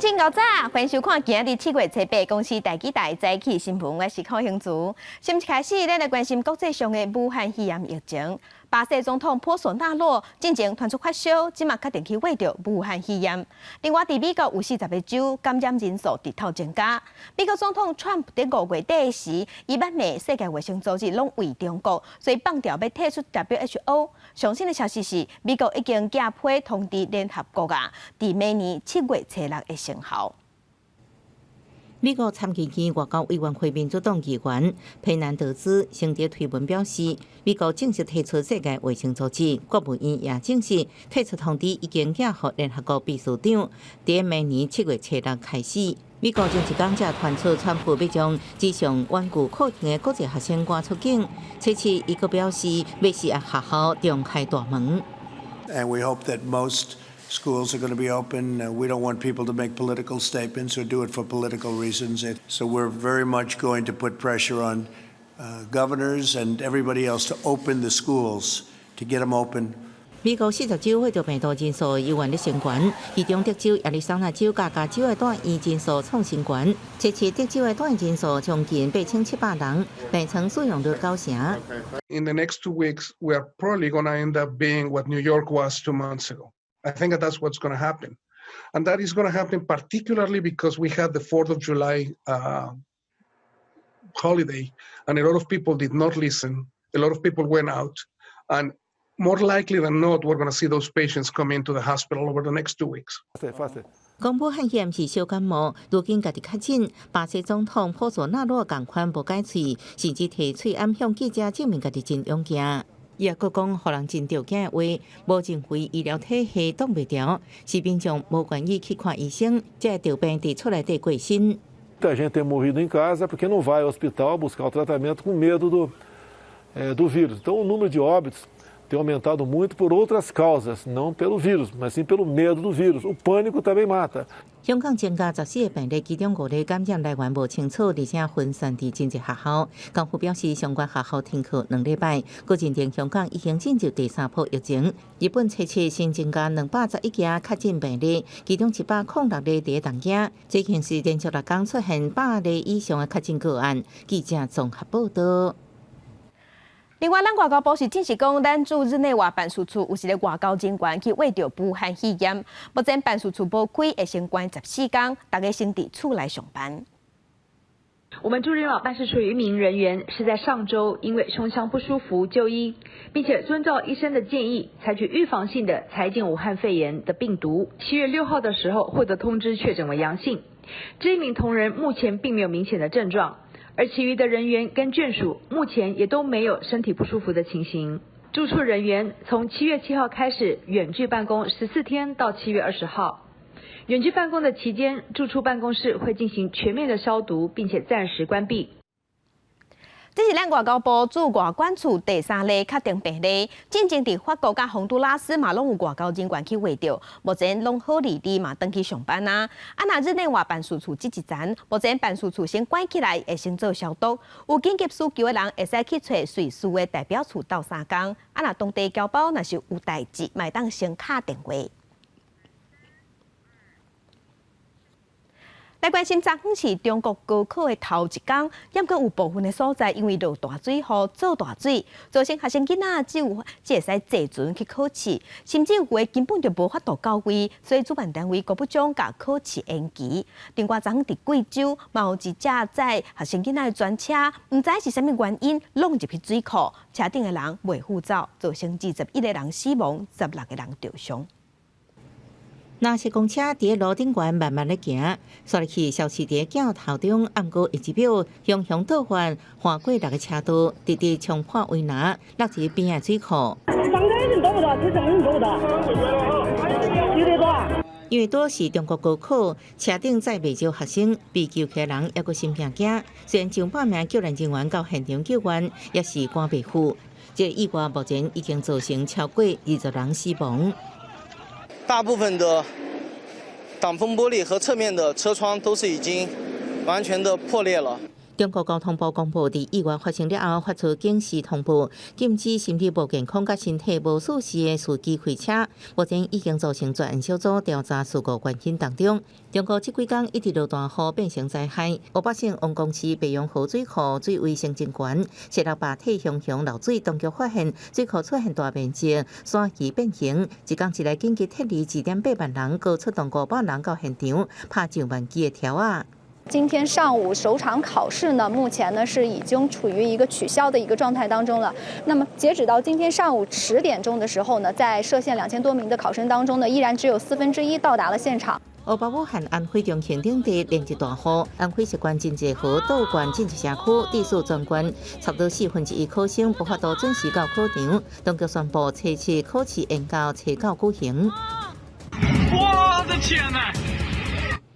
真𠢕早，歡迎收看今仔日7月初八公視台語台早起新聞，我是寇興慈。新聞開始，咱來關心國際上的武漢肺炎疫情。巴西總統波索納洛進前傳出發燒，這馬確定去穢著武漢肺炎。另外，佇美國有40個州感染人數直透增加。美國總統川普佇5月底時，伊捌罵世界衛生組織攏為中國，所以放調欲退出 WHO。上新的消息是，美國已經寄批通知聯合國啊，佇明年7月初六會生效。美國參議院外交委員會民主黨議員佩南德茲先佇推文表示，美國正式退出世界衛生組織，國務院也正式退出通知已經寄予聯合國秘書長，佇明年7月初六開始。美國前一工才傳出川普欲將史上婉拒課程的國際學生趕出境，這次伊閣表示欲施壓學校重開大門。 And we hope that most schools are going to be open. We don't want people to make political statements or do it for political reasons. So we're very much going to put pressure on governors and everybody else to open the schools, to get them open. 美國40州血著病毒人數猶原咧升懸，其中德州、亞利桑那州佮加州的住院人數創新高，這次德州的住院人數將近8700人，病床使用率9成。 In the next 2 weeks, we are probably going to end up being what New York was 2 months ago. I think that that's what's going to happen. And that is going to happen particularly because we had the 4th of July holiday, and a lot of people did not listen. A lot of people went out. And more likely than not, we're going to see those patients come into the hospital over the next 2 weeks. 講武漢肺炎是小感冒，如今家己確診。巴西總統波索納洛仝款無解喙，甚至提喙罨向記者證明家己真勇健。伊也閣講，予人真著驚的話，無認為醫療體系擋袂牢，是民眾無願意去看醫生，才會著病佇厝內底過身。 Muita gente tem morrido em casa porque não vai ao hospital buscar o tratamento com medo do vírus. Então, o número de óbitos tem aumentado muito por outras causas, não pelo vírus, mas sim pelo medo do vírus. O pânico também mata. 香港增加14個病例，其中五例感染來源無清楚，而且分散佇真濟學校。港府表示，相關學校停課2禮拜。閣認定香港已經進入第三波疫情。日本初七新增加211件確診病例，其中106例佇東京。這已經是連續6天出現100例以上的確診個案。記者綜合報道。另外，咱外交部是證實講，咱駐日內瓦辦事處有一個外交人員去穢著武漢肺炎，目前辦事處無開，會先關14天，逐家先佇厝內上班。我們駐日內瓦辦事處一名人員是在上週因為胸腔不舒服就醫，並且遵照醫生的建議，採取預防性的採檢武漢肺炎的病毒。7月6號的時候獲得通知確診為陽性。這一名同仁目前並沒有明顯的症狀。而其餘的人員跟眷屬目前也都沒有身體不舒服的情形。駐處人員從7月7號開始遠距辦公14天到7月20號。遠距辦公的期間，駐處辦公室會進行全面的消毒，並且暫時關閉。這是咱外交部駐外館處第三例確定病例，進前佇法國佮洪都拉斯嘛攏有外交人員去穢著，目前攏好利利嘛轉去上班啊。啊，若日內瓦辦事處這一層，目前辦事處先關起來，會先做消毒。有緊急需求的人會使去揣瑞士的代表處鬥相共。啊，若當地僑胞若是有代誌，嘛會當先敲電話。來關心昨昏是中國高考的頭一工，猶閣有部分的所在因為落大水雨做大水，造成學生囡仔只有只會使坐船去考試，甚至有的根本就無法度到位，所以主辦單位閣欲將共考試延期。另外，昨昏佇貴州，嘛有一隻載學生囡仔的專車，毋知是啥物原因，挵入去水庫，車頂的人袂赴走，造成21個人死亡，16個人著傷。藍色公車佇路頂懸慢慢咧行，煞入去消失佇鏡頭中，毋過下一秒，雄雄倒翻，橫過6個車道，直直衝破圍欄，落入邊仔水庫。上車人多不多？車上人多不多？有得多啊？因為拄是中國高考，車頂載袂少學生，被救起的人猶閣心驚驚。雖然上百名救援人員到現場救援，也是趕袂赴。這個意外目前已經造成超過20人死亡。大部分的擋風玻璃和側面的車窗都是已經完全的破裂了。中國交通部公布，佇意外發生了後，發出警示通報，禁止心理無健康佮身體無舒適的司機開車。目前已經組成專案小組調查事故原因當中。中國這幾工一直落大雨，變成災害。湖北省黃岡市白楊河水庫水位升真懸，七六壩體熊熊漏水，當局發現水庫出現大面積山泥變形，一工之內緊急撤離2.8萬人，閣出動500人到現場，拍上萬支的條仔。今天上午首場考試呢，目前呢是已經處於一個取消的一個狀態當中了。那麼截止到今天上午10點鐘的時候呢，在設限2000多名的考生當中呢，依然只有1/4到達了現場。湖北武漢、安徽重慶等地連日大雨，安徽石關真濟河倒灌進入社區，致使全縣差不多1/4考生無法度準時到考場，當局宣布初七考試延到初九舉行。我的天哪！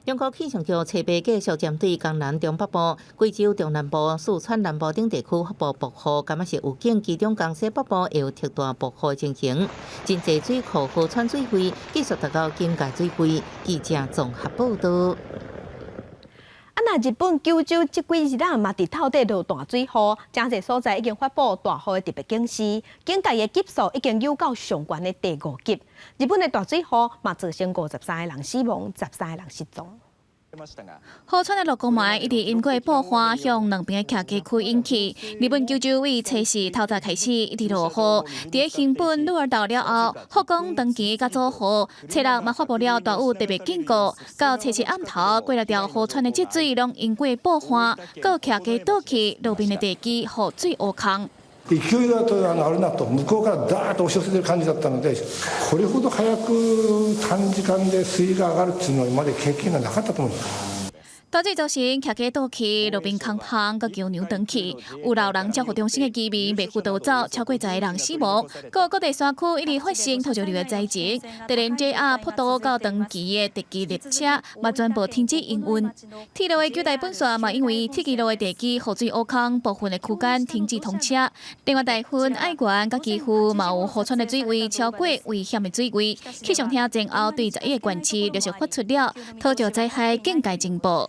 中國氣象局初八繼續針對江南中北部、貴州中南部、四川南部等地區發布暴雨，敢若是預警，其中江西北部會有特大暴雨情形。真濟水庫河川水位繼續達到警戒水位。記者綜合報道。啊，若日本九州這幾日仔嘛，佇透底落大水雨，誠濟所在已經發布大雨的特別警示，警戒的級數已經有到上懸的第五級。日本的大水雨嘛，造成53個人死亡，13個人失蹤。河川的六公脈一直淹過爆發，向兩邊的徛家區引起。日本九州為初四透早開始一直落雨，佇熊本鹿兒島了後，福岡長崎佮佐賀，初六嘛發布了大雨特別警告。到初七暗頭，幾若條河川的積水攏淹過爆發，閣徛家倒去，路面的地基予水烏空。勢いがあるなと向こうからダーッと押し寄せてる感じだったので、これほど早く短時間で水位が上がるっていうのは今まで経験がなかったと思います。大水造成徛家倒去，路邊空芳，閣橋梁斷去，有老人照護中心的居民袂赴逃走，超過10個人死亡。閣各地山區一直發生土石流的災情，就連 JR 鋪道到長崎的特急列車嘛全部停止營運。鐵路的九大本線嘛因為鐵路的地基予水挖空，部分的區間停止通車。另外，大分、愛媛佮岐阜嘛有河川的水位超過危險的水位。氣象廳前後對11個縣市陸續發出了土石災害警戒警報。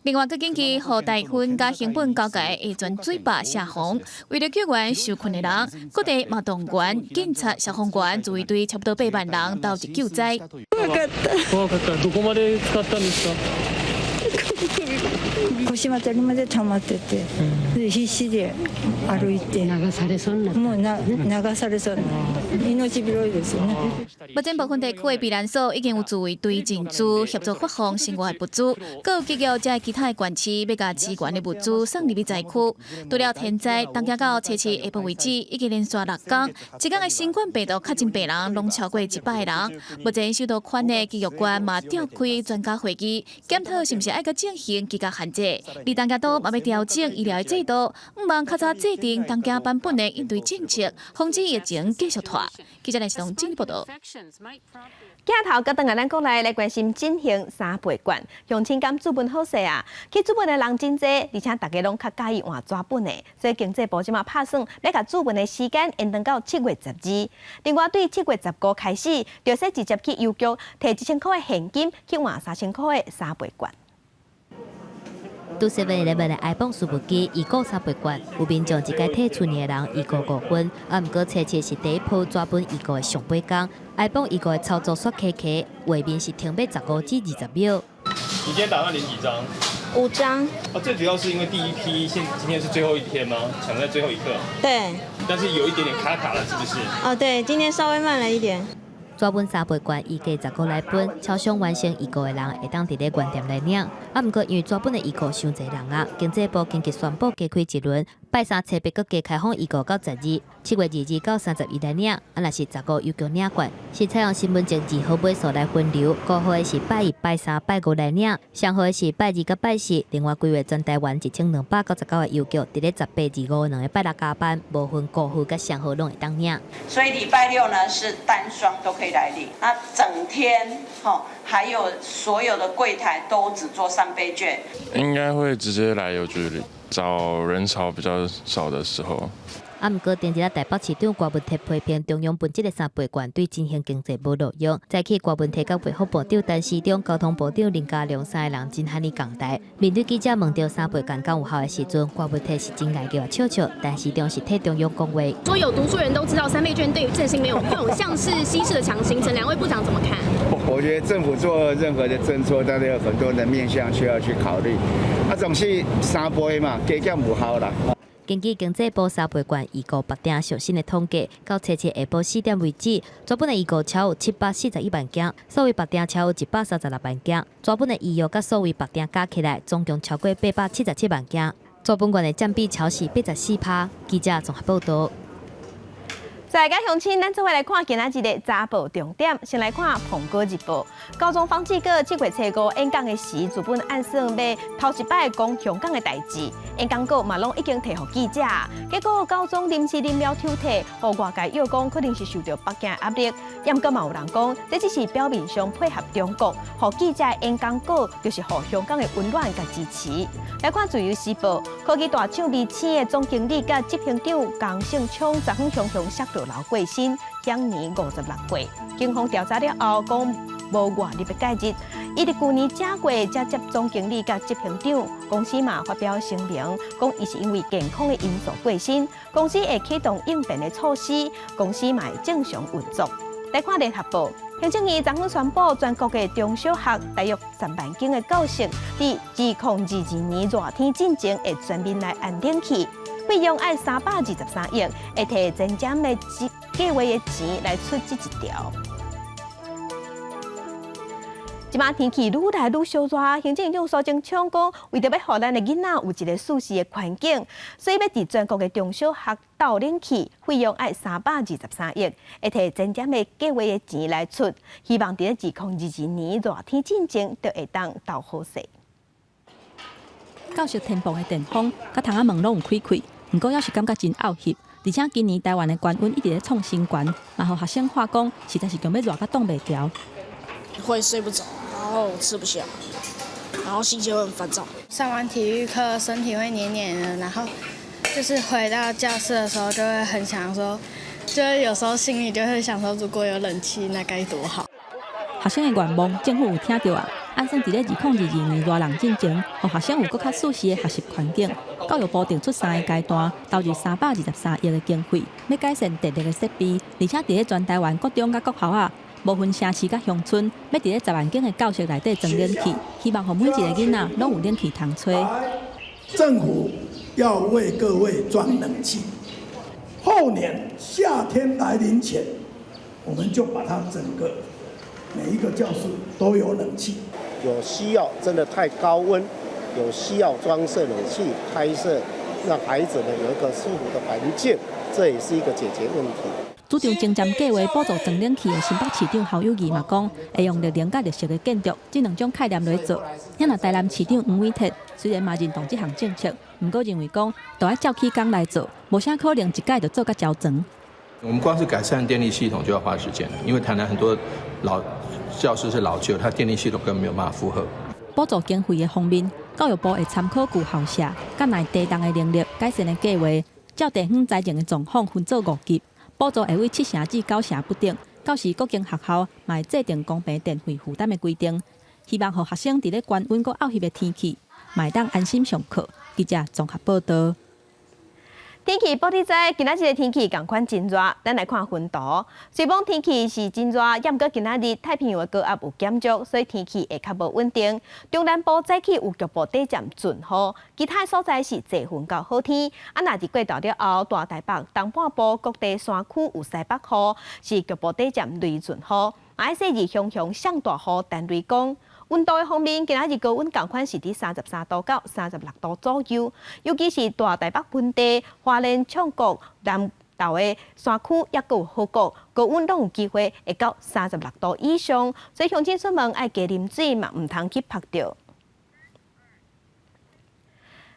另外，閣緊急予大分佮熊本交界的泉水壩泄洪，為了救援受困的人，各地嘛動員警察、消防員、自衛隊，差不多8萬人投入救災。怖かった。怖かった。どこまで浸かったんですか？腰あたりまで溜まってて、で必死で歩いて、流されそうになもうな流されそう命拾いですよね。目前部分地區的避難所已經有自衛隊進駐協助發放生活的物資，閣有企業遮其他的縣市欲共支援的物資送入去災區。除了天災，東京到初七下晡為止，已經連續六工，一工的新冠病毒確診病人攏超過100個人。目前首都圈的教育局嘛召開專家會議，檢討是毋是愛閣進行居家限制。而東京都嘛欲調整醫療的制度，向望較早制定東京版本的應對政策，防止疫情繼續拖。記者連線整理報道。鏡頭閣轉來咱國內來關心振興三倍券，鄉親感紙本好勢啊！去紙本的人真濟，而且大家攏較佮意換紙本的，所以經濟部這馬拍算欲共紙本的時間延長到7月12。另外，對7月15開始，就使直接去郵局提1000箍的現金去換3000箍的三倍券。拄7-Eleven 的 iPhone 事務機預購三倍券，有民眾一擺提厝的人預購5分，啊，毋過初七是第一波紙本預購的上尾工，iPhone 預購的操作煞卡卡，畫面是停欲15至20秒。你今天打算領幾張？五張。哦，最主要是因為第一批現今天是最後一天嗎？搶在最後一刻。對。但是有一點點卡卡了，是不是？哦，對，今天稍微慢了一點。紙本三倍券預計15來分，超商完成預購的人會當佇咧原店來領。啊，毋過因為紙本的預購傷濟人啊，經濟部緊急宣布加開一輪，拜三初八閣加開放預購到12，7月22到31來領。啊，若是15郵局領券，是採用身份證二號碼數來分流，五號的是拜一、拜三、拜五來領，上號的是拜二佮拜四。另外，規劃全台灣1299個郵局，佇咧18、25兩个拜六加班，無分五號佮雙號攏會當領。所以禮拜六呢是單雙都可以來領，那整天吼，還有所有的櫃檯都只做三倍券。應該會直接來郵局領，找人潮比較少的時候。啊，啊，毋過前日台北市長柯文哲批評中央分這个三倍券對振興經濟無路用。早起柯文哲佮衛福部長陳時中、交通部長林佳龍三个人真罕哩仝台。面對記者問著三倍券敢有效的時陣，柯文哲是真𠢕叫笑笑，陳時中是替中央講話。所有讀書人都知道三倍券對於振興沒有用，像是西式的強心針，兩位部長怎麼看？我覺得政府做任何的政策，都有很多的面向需要去考慮。啊，總是三倍嘛，加減無效啦。根據經濟部三倍券預估縛鼎上新的統計，到初七下晡4點為止，全本的預購超有741萬件，數位縛鼎超有136萬件，全本的預約佮數位縛鼎加起來，總共超過877萬件，全本券的佔比超是84%。記者綜合報導。在家鄉親，咱做伙來看今仔日的早報重點。先來看《蘋果日報》，教宗方濟各這月初五演講的時，原本按算欲頭一擺講香港的代誌，演講稿嘛攏已經提予記者，結果教宗臨時臨了抽退，予外界臆講可能是受著北京壓力。毋過嘛有人講，這只是表面上配合中國，予記者演講稿就是予香港的溫暖佮支持。來看《自由時報》，科技大廠微星的總經理佮執行長江勝昌昨昏雄雄摔落樓過身，享年56歲。警方調查了後，講無外力的介入。伊佇舊年正月才接總經理佮執行長，公司嘛發表聲明，講伊是因為健康的因素過身，公司會啟動應變的措施，公司嘛會正常運作。來看聯合報，行政院昨昏宣布，全國的中小學大約10萬間的教室，佇2022年熱天進前會全面來安冷氣。費用愛323億，會提前瞻的計劃的錢來出這一條。這擺天氣愈來愈燒熱，行政院長蘇貞昌講，為著欲予咱的囡仔有一個舒適的環境，所以欲佇全國的中小學鬥冷氣，費用愛323億，會提前瞻的計劃的錢來出，希望佇咧2022年熱天進前就會當鬥好勢。教室天棚的電風，佮窗仔門攏有開開，毋過猶是感覺真漚翕。而且今年台灣的高溫一直咧創新高，嘛予學生話講，實在是強欲熱甲擋袂牢。會睡不著，然後吃不下，然後心情會很煩躁。上完體育課，身體會黏黏的，然後就是回到教室的時候，就會很想說，就是有時候心裡就會想說，如果有冷氣，那該多好。學生的願望，政府有聽著啊。按算佇咧2022年熱人進前，予學生有閣較舒適的學習環境。教育部定出三个階段，投入323億的經費，欲改善電力的設備，而且佇咧全台灣國中佮國校仔，無分城市佮鄉村，欲佇咧10萬間的教室內底裝冷氣，希望予每一个囡仔攏有冷氣通吹。政府要為各位裝冷氣，後年夏天來臨前，我們就把它整個每一個教室都有冷氣。有需要真的太高溫，有需要裝設冷氣，開設讓孩子們有一個舒服的環境，這也是一個解決問題。主張前瞻計劃補助裝冷氣的新北市長侯友宜嘛講，會用綠能佮綠色的建築這兩種概念來做。遐若台南市長黃偉哲雖然嘛認同這項政策，毋過認為講，著愛照起工來做，無啥可能一擺就做甲周全。我們光是改善電力系統就要花時間，因為台南很多老教室是老舊，它電力系統根本沒有辦法負荷。補助經費的方面，教育部會參考舊校舍佮耐地動的能力改善的計劃，照地方財政的狀況分做五級，補助會為7成至9成不等。到時各間學校嘛會制定公平電費負擔的規定，希望予學生佇咧高溫閣漚翕的天氣，嘛會當安心上課。記者綜合報導。天氣報你知，今仔日的天氣仝款真熱。咱來看雲圖，雖罔天氣是真熱，毋過今仔日太平洋的高壓有減弱，所以天氣會較無穩定。中南部早起有局部短暫陣雨，其他所在是濟雲到好天。啊，若佇過晝了後，大台北、東半部各地山區有西北雨，是局部短暫雷陣雨。愛說是雄雄上大雨，陳雷公。溫度的方面，今仔日高溫仝款是佇33度到36度左右，尤其是大台北盆地、花蓮、七股、南投的山區，抑閣有河谷，高溫攏有機會會到36度以上，所以鄉親出門愛加啉水嘛，毋通去曝著。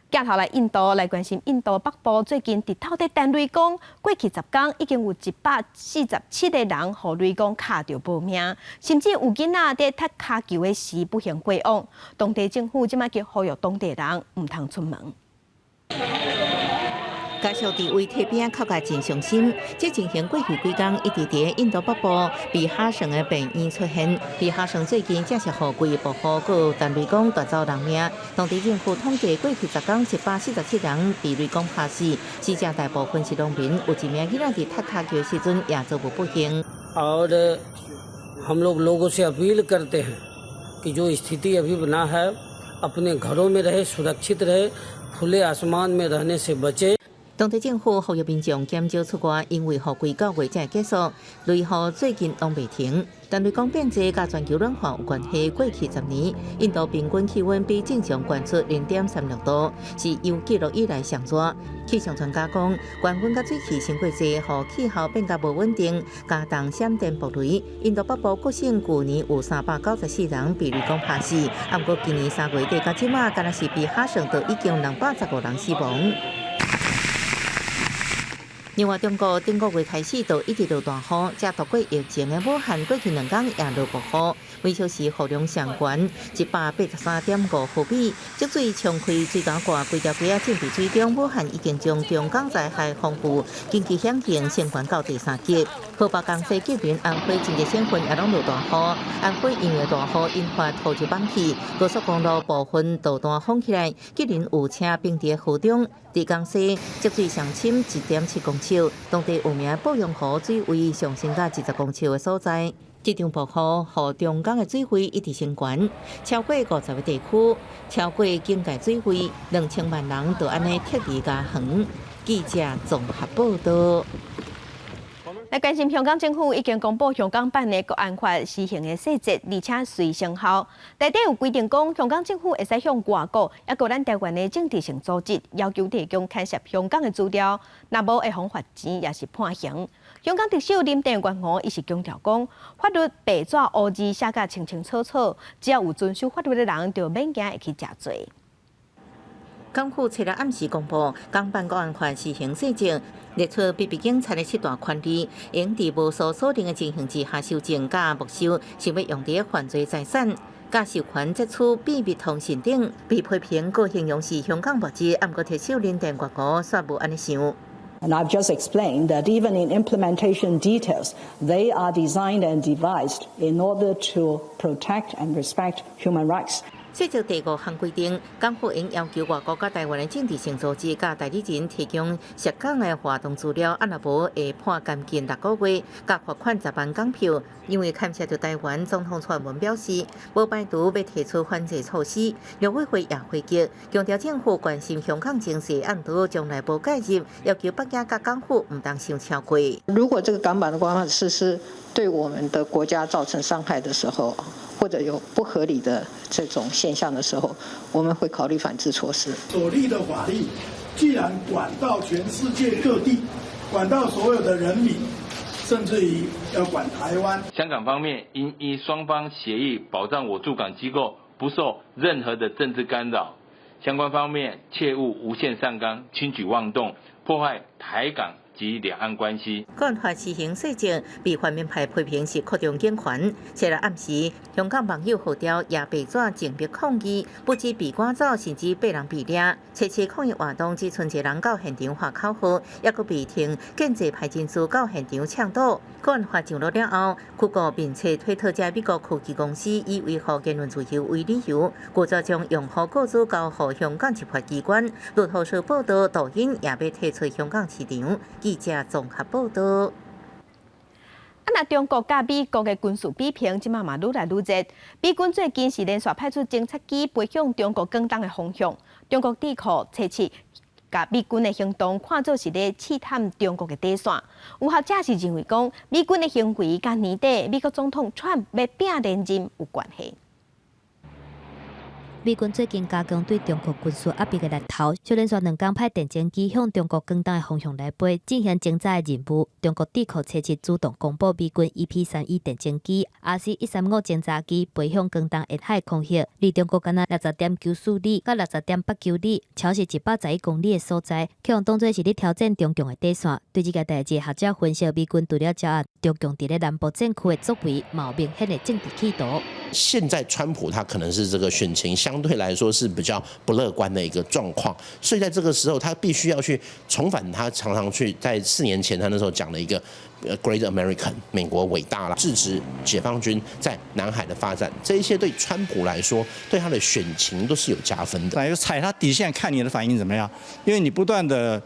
鏡頭來印度來關心印度北部最近直透佇陳雷光，過去10工已經有147個人予雷公敲著無命，甚至有囡仔佇踢跤球的時不幸過往。當地政府這擺叫呼籲當地人毋通出門。家屬佇遺體邊哭甲真傷心。這情形過去幾工一直佇印度北部比哈省的病院出現。比哈省最近正是雨季暴雨，閣有電雷公奪走人命。當地政府統計過去10工147人被雷公拍死，死者大部分是農民，有一名囡仔佇踢跤球時陣也遭遇不幸。 और हम लोग लोगों से अपील करते हैं कि जो स्थिति अभी बना है, अपने घरों में रहे, सुरक्षित रहे, खुले आसमान में रहने से बचे。當地政府呼籲民眾減少出外，因為雨季九月才會結束，雷雨最近攏袂停。但雷公變濟佮全球暖化有關係，過去10年，印度平均氣溫比正常懸出0.36度，是有記錄以來上熱。氣象專家講，高溫佮水汽傷過濟，予氣候變較無穩定，加重閃電暴雷。印度北部各省舊年有394人被雷公拍死，啊，毋過今年3月底到這馬，敢若是比哈省就已經215人死亡。另外，中國頂個月開始就一直落大雨，才渡過疫情的武漢過去2工也落暴雨，每小時雨量上懸183.5毫米，積水衝開水溝蓋，規條街仔浸佇水中。武漢已經將長江災害防禦緊急響應升懸到第三級。河北、江西、吉林、安徽這個省份也攏落大雨，安徽因為大雨引發土石崩去，高速公路部分路段封起來，吉林有車冰佇河中。佇江西積水上深1.7公尺，當地有名鄱陽湖水位上升到20公尺的所在。這場暴雨予長江的水位一直升懸，超過50個地區，超過警戒水位，2000萬人就按呢撤離家園。記者綜合報道。來關心香港政府已經公布香港版的國安法施行的細節，而且隨生效。內底有規定講，香港政府會使向外國，抑閣咱台灣的政治性組織要求提供牽涉香港的資料，若無會予罰錢，抑是判刑。香港特首林鄭月娥伊是強調講，法律白紙烏字寫甲清清楚楚，只要有遵守法律的人，就免驚會去食罪。港府昨日暗時公布港版國安法施行細則，列出秘密警察的七大權利，應佇無所鎖定的情形之下搜證佮沒收想欲用佇犯罪財產，佮授權窃取秘密通訊等，被批評閣形容是香港末日。毋過特首林鄭月娥煞無按呢想。 And I've just explained that even in implementation details, they are designed and devised in order to protect and respect human rights. 細則第五項規定，港府應要求外國佮台灣的政治性組織佮代理人提供涉港的活動資料，啊若無會判監禁6個月，佮罰款10萬港票。因為牽涉著台灣，總統蔡英文表示，無排除欲提出反制措施。陸委會也回擊，強調政府關心香港情勢，毋過將來無介入，要求北京佮港府毋通傷超過。如果這個港版的國安法實施對我們的國家造成傷害的時候，或者有不合理的這種現象的時候，我們會考慮反制措施。所立的法律，既然管到全世界各地，管到所有的人民，甚至於要管台灣。香港方面應依雙方協議，保障我駐港機構不受任何的政治干擾。相關方面切勿無限上綱、輕舉妄動，破壞台港及兩岸關係。國安法施行細則被泛民派批評是擴張警權。昨日暗時，香港網友號召舉白紙靜默抗議，不止被趕走，甚至被人被掠。初期抗議活動只賰一個人到現場喊口號，抑閣被稱建制派人士到現場搶堵。國安法上路了後，谷歌面冊推特這美國科技公司以維護言論自由為理由，拒絕將用戶個資交予香港執法機關。路透社報道，抖音也欲退出香港市場。記者綜合報道。啊，若中國佮美國的軍事比拼，這馬嘛愈來愈熱。美軍最近是連續派出偵察機飛向中國廣東的方向。中國智庫揣測，共美軍的行動看做是咧試探中國的底線。有學者是認為講，美軍的行為佮年底美國總統川普欲拚連任有關係。美軍最近加強對中國軍事壓迫的力頭，就連續兩工派電偵機向中國廣東的方向來飛，進行偵察的任務。中國智庫揣七主動公布美軍 EP-3E 電偵機、RC-135偵察機飛向廣東沿海空域，離中國敢若60.94里佮60.89里，超是111公里的所在，予人當作是咧挑戰中共的底線。對這件代誌，學者分析，美軍除了招暗中共佇咧南部戰區的作為，嘛有明顯的政治企圖。現在川普他可能是這個選情相對來說是比較不樂觀的一個狀況，所以在這個時候，他必須要去重返他常常去在4年前他那時候講的一個 Great American 美國偉大啦，制止解放軍在南海的發展，這一些對川普來說，對他的選情都是有加分的。就踩他底線，看你的反應怎麼樣，因為你不斷的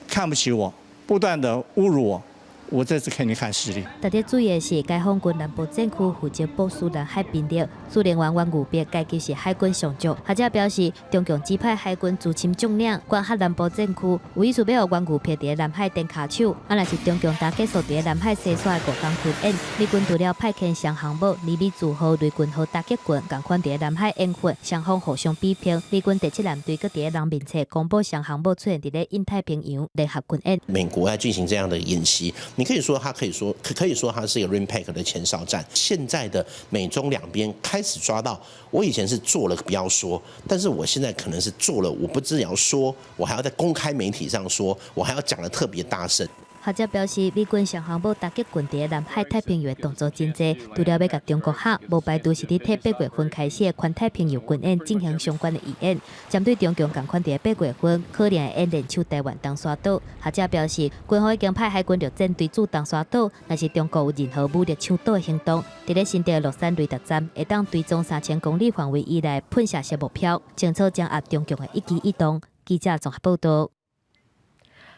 看不起我，不斷的侮辱我。我這次肯定看實力。值得注意的是，解放軍南部戰區負責部署南海兵力，司令員袁裕碧階級是海軍上將。學者表示，中共指派海軍資深將領管轄南部戰區，有意思欲予袁裕碧佇南海踮跤手。啊，若是中共打結束佇南海西沙的五天軍演，美軍除了派遣雙航母尼米茲號、雷根號打擊群，仝款佇南海演訓，雙方互相比拼。美軍第七艦隊閣佇人面冊公布雙航母出現佇咧印太平洋聯合軍演。美國在進行這樣的演習。你可以說，他可以說，可以說，它是一個 RIMPAC 的前哨戰。現在的美中兩邊開始抓到，我以前是做了不要說，但是我現在可能是做了，我不只要說，我還要在公開媒體上說，我還要講得特別大聲。學者表示，美軍雙航母打擊群佇南海太平洋的動作真濟，除了欲共中國嚇，無排除是佇替8月份開始的環太平洋軍演進行相關的預演。針對中共仝款佇8月份可能會演練守臺灣東沙島，學者表示，軍方已經派海軍陸戰隊駐東沙島，若是中國有任何武力搶島的行動，佇咧新竹樂山雷達站會當追蹤3000公里範圍以內噴射式目標，清楚掌握中共的一舉一動。記者綜合報道。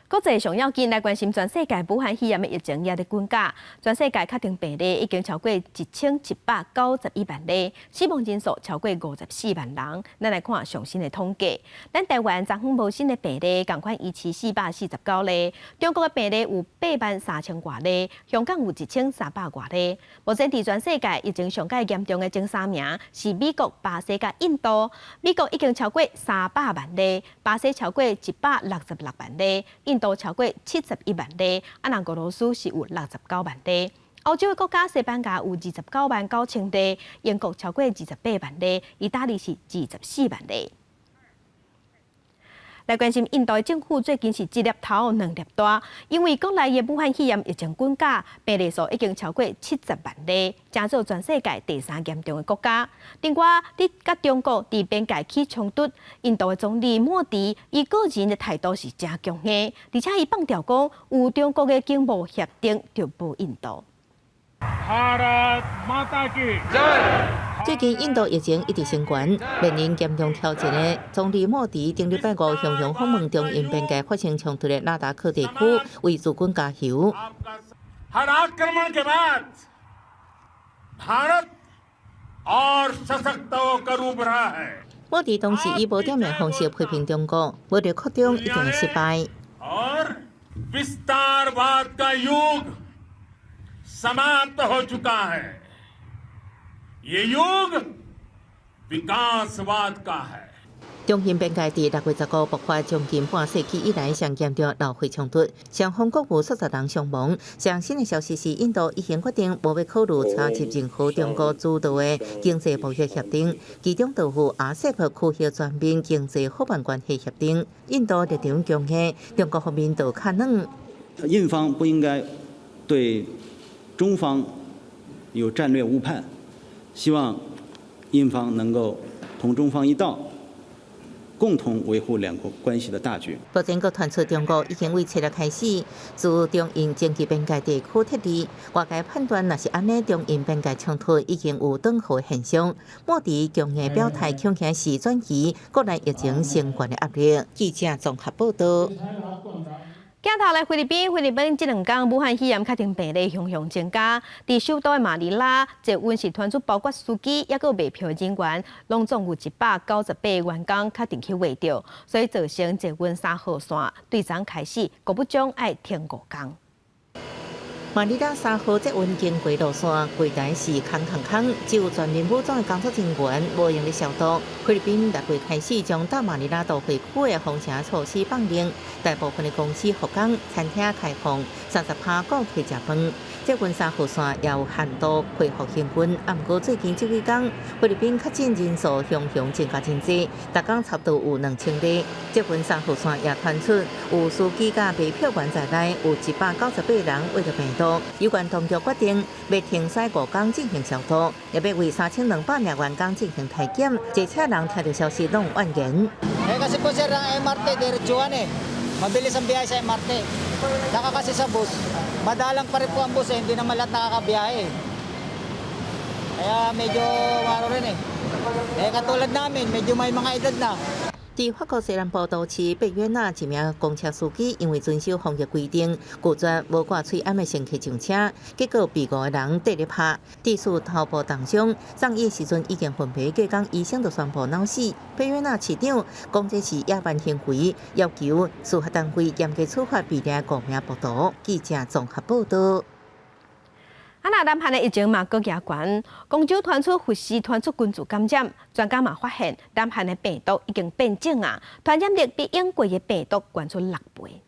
國際上要緊來關心全世界武漢肺炎的疫情也佇滾價，全世界確診病例已經超過1791萬例，死亡人數超過54萬人。咱來看上新的統計，咱台灣昨昏無新的病例，仝款維持449例。中國的病例有8萬3千外例，香港有1300外例。目前佇全世界疫情上蓋嚴重的前三名是美國、巴西佮印度。美國已經超過300萬例，巴西超過166萬例，印度超過71萬例，啊，若俄羅斯是有69萬例。歐洲的國家西班牙有29萬9千例，英國超過28萬例，意大利是24萬例。來關心印度的政府最近是一粒頭兩粒大，因為國內的武漢肺炎疫情滾價，病例數已經超過70萬例，成做全世界第三嚴重的國家。另外，佇佮中國佇邊界起衝突，印度的總理莫迪伊個人的態度是誠強硬，而且伊放調講，有中國的經貿協定就無印度。最近印度疫情一直升懸，面臨嚴重挑戰的總理莫迪頂禮拜五雄雄訪問中印邊界發生衝突的拉達克地區，為駐軍加油。 हर आक्रमण के बाद भारत और सशक्त होकर उभरा है。莫迪當時以無點名方式批評中國，武力擴張一定會失敗。 और विस्तारवाद का युग समाप्त हो चुका है，ये युग विकासवाद का है。中印邊界佇6月15爆發將近半世紀以來上嚴重流血衝突，雙方各有數十人傷亡。上新的消息是，印度已經決定無欲考慮參入任何中國主導的經濟貿易協定，其中就有RCEP區域全面經濟夥伴關係協定。印度立場強硬，中國方面就較軟。印方不應該對中方有戰略誤判，希望印方能夠同中方一道，共同維護兩國關係的大局。目前閣傳出中國已經為七日開始自中印經濟邊界地區撤離。外界判斷，若是按呢，中印邊界衝突已經有斷後現象。莫迪強硬表態，恐驚是轉移國內疫情升懸的壓力。記者綜合報道。鏡頭來菲律賓，菲律賓這兩工武漢肺炎確診病例雄雄增加。佇首都的馬尼拉，捷運是傳出包括司機抑閣賣票人員，攏總有198員工確診去穢著，所以造成捷運3號線對昨開始，國不將愛停5工。馬尼拉3號捷運經過路線，櫃台是空空空，只有全面武裝的工作人員無閒咧消毒。菲律賓6月開始將大馬尼拉都會區的封城措施放寬，大部分的公司復工，餐廳開放，30%顧客食飯。捷運3號線也有限度恢復營運，啊，毋過最近這幾工，菲律賓確診人數雄雄增加真濟，逐工差不多有2000例。捷運3號線也傳出有司機佮賣票員在內，有198人穢著病毒。毒。有關當局決定欲停駛5工進行消毒，也欲為3200名員工進行體檢。坐車人聽著消息攏怨言。 Eh kasi po sir, ang MRT diretsuhan eh. Mabilis ang biyahe sa MRT. Saka kasi sa bus, madalang pa rin po ang bus eh, hindi naman lahat nakakabiyahe eh. Kaya medyo ano rin eh. Eh katulad namin, medyo may mga edad na. 佇法國西南部都市貝約納，一名公車司機因為遵守防疫規定，拒絕無掛喙罨的乘客上車，結果被五個人綴咧拍，致使頭部重傷。送醫時陣已經昏迷，隔工醫生就宣布腦死。貝約納市長講這是野蠻行為，要求司法單位嚴格處罰被掠五名暴徒。記者綜合報道。啊，那南韓的疫情嘛，閣加懸，光州傳出佛氏傳出群組感染，專家嘛發現南韓的病毒已經變種啊，傳染力比英國的病毒懸出6倍。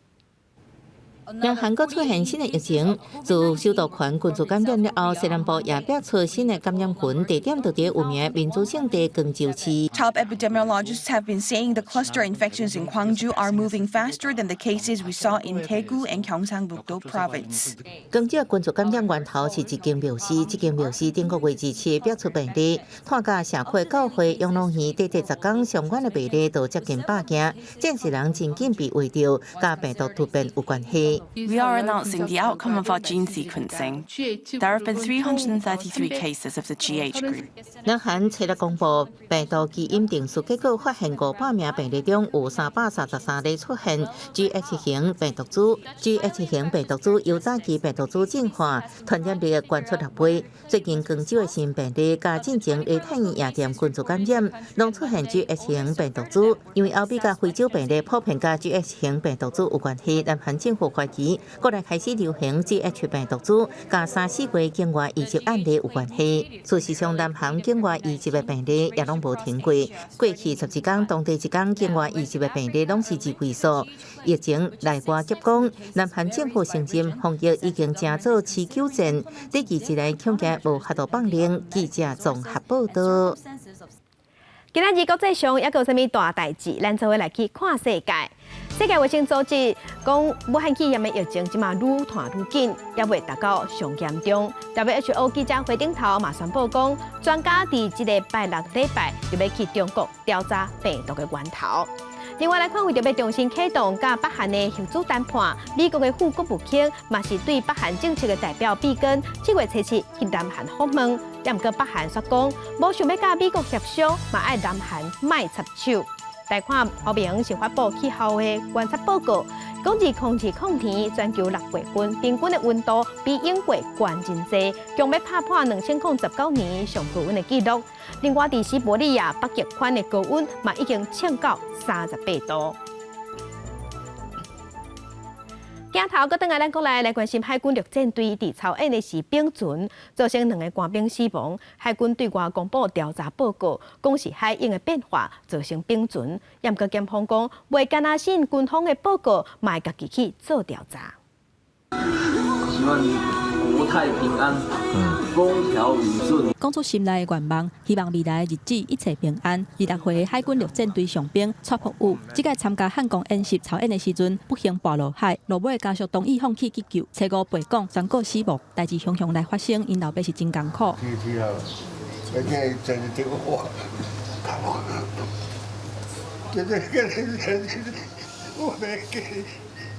南韓閣出現新的疫情，自首都圈群組感染了後，西南部也爆出新的感染群，地點就佇有名民主聖地光州市。 Top epidemiologists have been saying the cluster infections in Gwangju are moving faster than the cases we saw in Daegu and Gyeongsangbuk-do province. 光州群組感染源頭是一間廟寺，這間廟寺頂個月27爆出病例，拖佮社區教會養老院短短10工相關的病例都接近100件，證實人真緊被圍著，佮病毒突變有關係。 We are announcing the outcome of our gene sequencing. There have been 333 cases of the GH group. 南韓初日公布病毒基因定序結果，發現500名病例中有333例出現 GH 型病毒株。GH 型病毒株由早期病毒株進化，傳染力懸出6倍。最近光州的新病例佮進前梨泰院夜店群組感染，攏出現 GH 型病毒株。因為後壁佮非洲病例普遍佮 GH 型病毒株有關係，南韓政府懷疑國內開始流行 GH 病毒株，佮三四月境外移入案例有關係。事實上，南韓境外移入的病例也攏無停過。過去12工，當地一工境外移入的病例攏是二位數。疫情內外夾攻，南韓政府承認防疫已經成做持久戰。短期之內恐驚無法度放冗。記者綜合報道。今仔日國際上猶閣有啥物大代誌？咱做伙來去看世界。世界衛生組織講，武漢肺炎的疫情這馬愈傳愈緊，猶未達到上嚴重。WHO 記者會頂頭嘛宣布講，專家佇這个拜六禮拜就欲去中國調查病毒的源頭。另外來看，為著欲重新啟動佮北韓的核子談判，美國的副國務卿嘛是對北韓政策的代表畢根，7月27去南韓訪問。也毋過北韓煞講，無想欲佮美國協商，嘛愛南韓莫插手。來看歐盟是發布氣候的觀察報告，講2020年全球6月份平均的溫度比英國懸真濟，強欲拍破2019年上高溫的紀錄。另外，佇西伯利亞北極圈的高溫嘛已經衝到38度。鏡頭閣轉來咱國內來關心海軍陸戰隊佇操演的時冰船造成兩个官兵死亡。海軍對外公布調查報告，講是海湧的變化造成冰船。也毋過檢方講，袂干焦信軍方的報告，嘛會家己去做調查。希望你國泰平安，風調雨順。講出心內的願望，希望未來的日子一切平安。26歲的海軍陸戰隊上兵蔡博宇，這擺參加漢光演習操演的時陣，不幸跋落海，落尾家屬同意放棄急救，初五被講宣告死亡。代誌雄雄來發生，𪜶老爸是真艱苦。是啊，這這這個話，這這這這我沒給。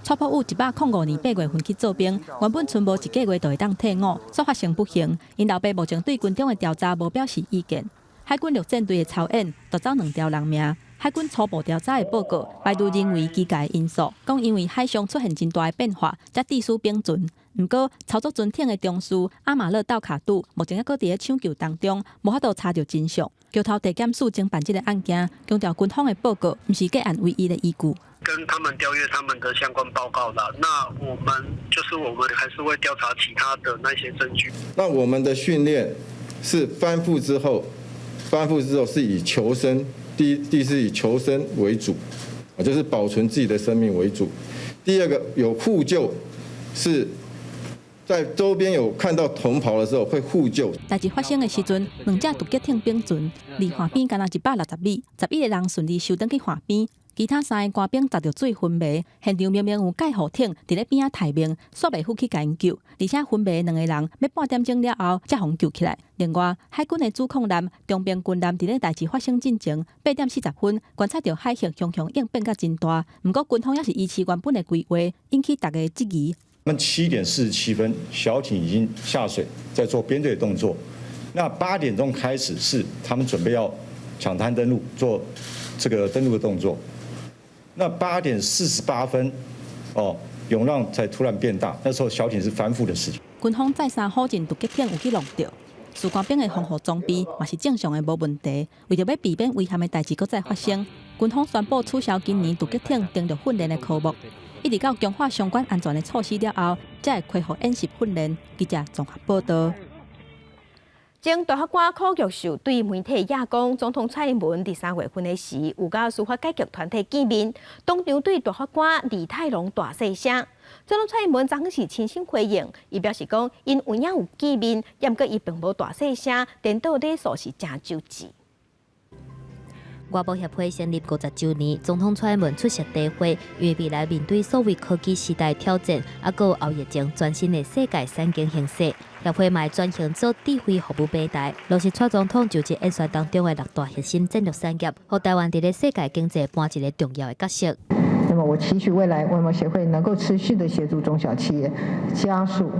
蔡博宇105年8月份去做兵，原本賰無一个月就會當退伍，煞發生不幸。𪜶老爸目前對軍中的調查無表示意見。海軍陸戰隊的操演奪走兩條人命，海軍初步調查的報告排除人為機械因素，講因為海上出現真大的變化，才致使冰船。毋過操作船艇的中士阿馬勒道卡杜目前猶閣佇咧搶救當中，無法度查著真相。橋頭地檢署偵辦這个案件，強調軍方的報告毋是個案唯一的依據。跟他們調閱他們的相關報告了，那我們就是我們還是會調查其他的那些證據。那我們的訓練是翻覆之後，翻覆之後是以求生，第一是以求生為主，就是保存自己的生命為主。第二個有互救，是在周邊有看到同袍的時候會互救。代誌發生的時陣，兩隻突擊艇冰船離岸邊干焦160米，11個人順利收轉去岸邊。其他三个官兵砸著水昏迷，現場明明有蓋護艇佇咧邊仔待命，煞袂赴去共𪜶救，而且昏迷兩個人欲半點鐘了後才予救起來。另外，海軍的主控艦長兵軍艦佇咧代誌發生進前8點40分觀察著海域熊熊湧變甲真大，毋過軍方猶是維持原本的規劃，引起大家質疑。那7點47分，小艇已經下水，在做編隊動作。那8點鐘開始是他們準備要搶灘登陸，做這個登陸的動作。那8點48分，哦，湧浪才突然變大，那時候小艇是翻覆的事情。軍方再三否認突擊艇有去弄著，士官兵的防護裝備嘛是正常的，無問題。為著欲避免危險的代誌閣再發生，軍方宣布取消今年突擊艇登陸訓練的科目，一直到強化相關安全的措施了後，才會恢復演習訓練。記者綜合報道。前大法官柯玉壽對媒體也講，總統蔡英文佇3月份的時，有佮司法改革團體見面，當場對大法官李泰龍大細聲。總統蔡英文昨昏是親身回應，伊表示講，𪜶有影有見面，毋過伊並無大細聲，顛倒禮數是誠周至。外貿協會成立50週年，總統蔡英文出席大會，因為未來面對數位科技時代挑戰，猶閣有後疫情全新的世界產經形勢，協會嘛轉型做智慧服務平台，落實蔡總統就職演說當中的六大核心戰略產業，予台灣佇咧世界經濟扮一个重要的角色。那麼我期許未來外貿協會能夠持續的協助中小企業加速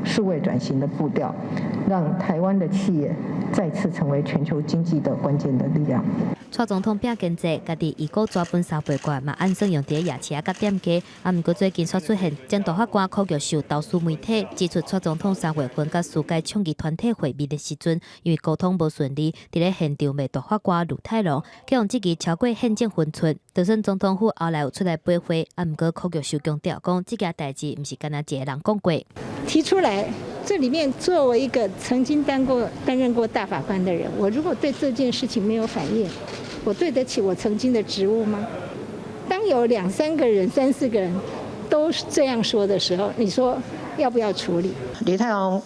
數位轉型的步調，讓台灣的企業再次成為全球經濟的關鍵的力量。蔡總統拼經濟，家己預估紙本三倍券嘛，按算用佇咧夜市佮店家。啊，毋過最近煞出現前大法官柯玉壽投書媒體，指出蔡總統3月份佮司改倡議團體會面的時陣，因為溝通無順利，佇咧現場罵大法官呂泰龍，去予質疑超過憲政分寸。就算總統府後來有出來駁回，啊，毋過柯玉壽強調講，這件代誌毋是干焦一個人講過。提出來，這裡面作為一個曾經擔任過大法官的人，我如果對這件事情沒有反應，我對得起我曾經的職務嗎？當有兩三個人、三四個人都是這樣說的時候，你說要不要處理？李泰龍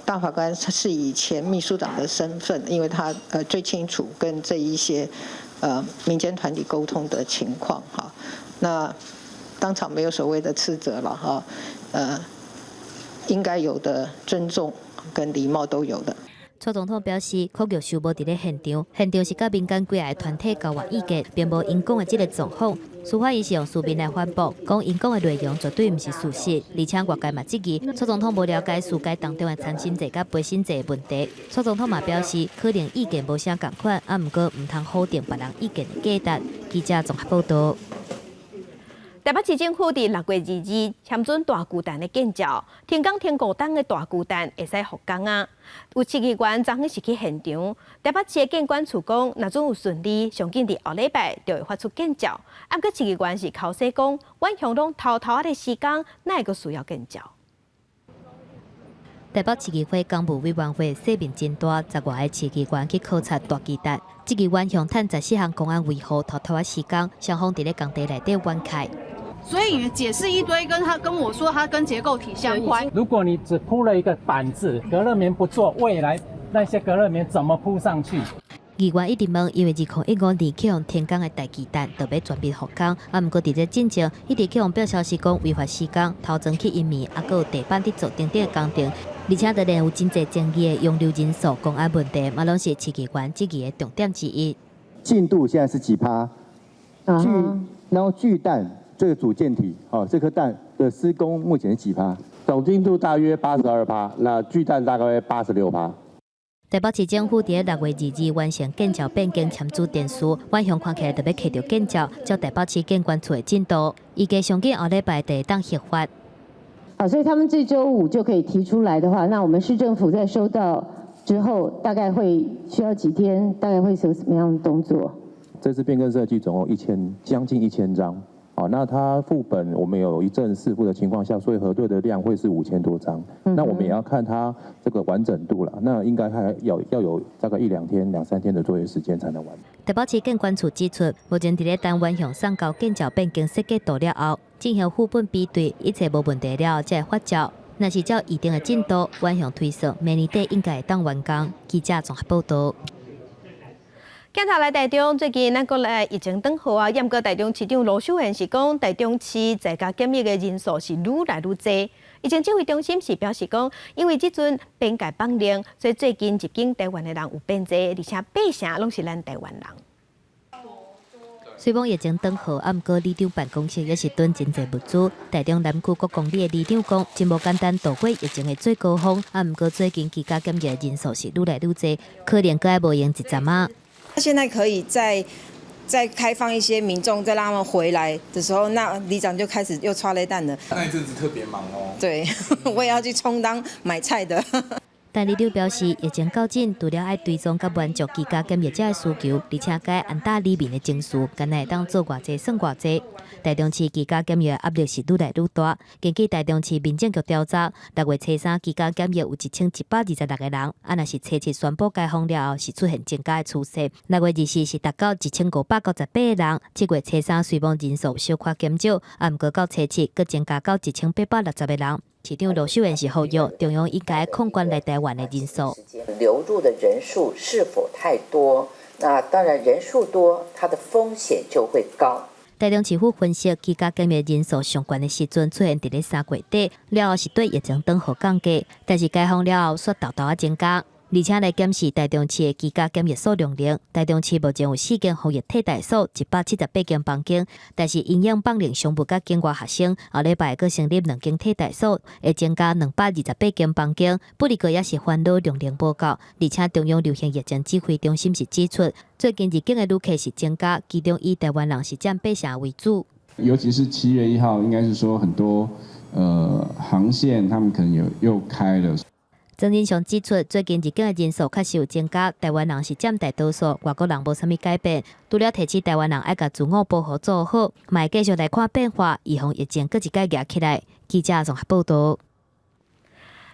大法官是以前秘書長的身份，因為他最清楚跟這一些民間團體溝通的情況哈。那當場沒有所謂的斥責了哈，應該有的尊重跟禮貌都有的。蔡總統表示，柯玉壽無佇咧現場，現場是佮民間幾个團體交換意見，並無𪜶講的這个狀況。司法院是用書面來反駁，講𪜶講的內容絕對毋是事實，而且外界嘛質疑蔡總統無了解司改當中的參審制佮陪審制的問題。蔡總統嘛表示，可能意見無啥仝款，啊，毋過毋通否定別人意見的價值。記者綜合報道。台北市政府佇6月22簽准大巨蛋的建照，停工停5冬的大巨蛋會使復工啊！有市議員昨昏是去現場，台北市的建管處講，若準有順利，上緊佇後禮拜就會發出建照。啊，毋過市議員是剾洗講，遠雄攏偷偷仔咧施工，哪會閣需要建照？台北市議會工務委員會世面真大，10外个市議員去考察大巨蛋。這個遠雄趁14項工案維護偷偷仔施工，雙方佇咧工地內底冤開。所以你解釋一堆，跟他跟我說，他跟結構體相關。如果你只鋪了一個板子，隔熱棉不做，未來那些隔熱棉怎麼鋪上去？議員一直問，因為2015年去予停工的大巨蛋，就欲全面復工，啊，毋過佇這進前，一直去予爆消息講違法施工、偷裝隔音棉，猶閣有地板佇做等等的工程，而且當然有真濟爭議的容留人數、工安問題，嘛攏是市議員質疑的重點之一。進度現在是幾趴？然後巨蛋這個主艦體，哦，這顆蛋的施工目前是幾趴？總進度大約82趴，那巨蛋大概86趴。台北市政府佇6月22完成建照變更簽署電書，遠雄看起來就欲揢著建照，照台北市建管處的進度，預計上緊後禮拜就會當核發。好，所以他們這週五就可以提出來的話，那我們市政府在收到之後，大概會需要幾天？大概會有什麼樣的動作？這次變更設計總共將近1000張。好，那它副本我們有一正四副的情況下，所以核對的量會是5000多張。那我們也要看它這個完整度了。那應該還要有大概一兩天、兩三天的作業時間才能完。台北市建管處指出，目前佇咧等遠雄送交建照變更設計圖了後，進行副本比對，一切無問題了後，才會發照。若是照預定的進度，遠雄推算明年底應該會當完工。記者綜合報道。鏡頭來台中，最近咱國內疫情轉好啊，毋過台中市長盧秀燕是講，台中市在家檢疫的人數是愈來愈濟。疫情指揮中心是表示講，因為這陣邊界放寬，所以最近入境台灣的人有變濟，而且八成攏是咱台灣人。雖罔疫情轉好，啊，毋過里長辦公室也是囤真濟物資。台中南區各公里的里長講，真無簡單度過疫情的最高峰。啊，毋過最近居家檢疫的人數是愈來愈濟，可能閣愛無閒一陣仔。現在可以再開放一些民眾，再讓他們回來的時候，那里長就開始又剉咧等了。那一陣子特別忙哦。對，我也要去充當買菜的。但里長表示，疫情到這，除了愛追蹤佮滿足居家檢疫者的需求，而且該按搭里民的情緒，敢若會當做偌濟算偌濟。台中市居家檢疫壓力是愈來愈大。根據台中市民政局調查，6月初三居家檢疫有1126個人，啊，若是初七宣布解封了後，是出現增加的趨勢。6月24是達到1598個人，7月初三雖罔人數小可減少，啊，毋過到初七閣增加到1860個人。市長盧秀燕是呼籲中央應該控管來台灣的人數，流入的人數是否太多？那當然人數多，它的風險就會高。台中市府分析，居家檢疫人數上懸的時陣出現佇咧3月底，了後是對疫情轉好降低，但是解封了後煞沓沓仔增加。而且來檢視台中市的居家檢疫數量量，台中市目前有四間防疫替代所，178間房間，但是因應放寬商務佮境外學生，後禮拜閣成立兩間替代所，會增加228間房間。不過也是煩惱量能無夠，而且中央流行疫情指揮中心是指出，最近入境的旅客是增加，其中以台灣人是佔八成為主。尤其是7月1號，應該是說很多航線，他們可能有又開了。曾仁祥指出，最近入境的人數確實有增加，台灣人是佔大多數，外國人無啥物改變。除了提醒台灣人愛共自我保護做好，嘛會繼續來看變化，預防疫情閣一擺夯起來。記者綜合報導。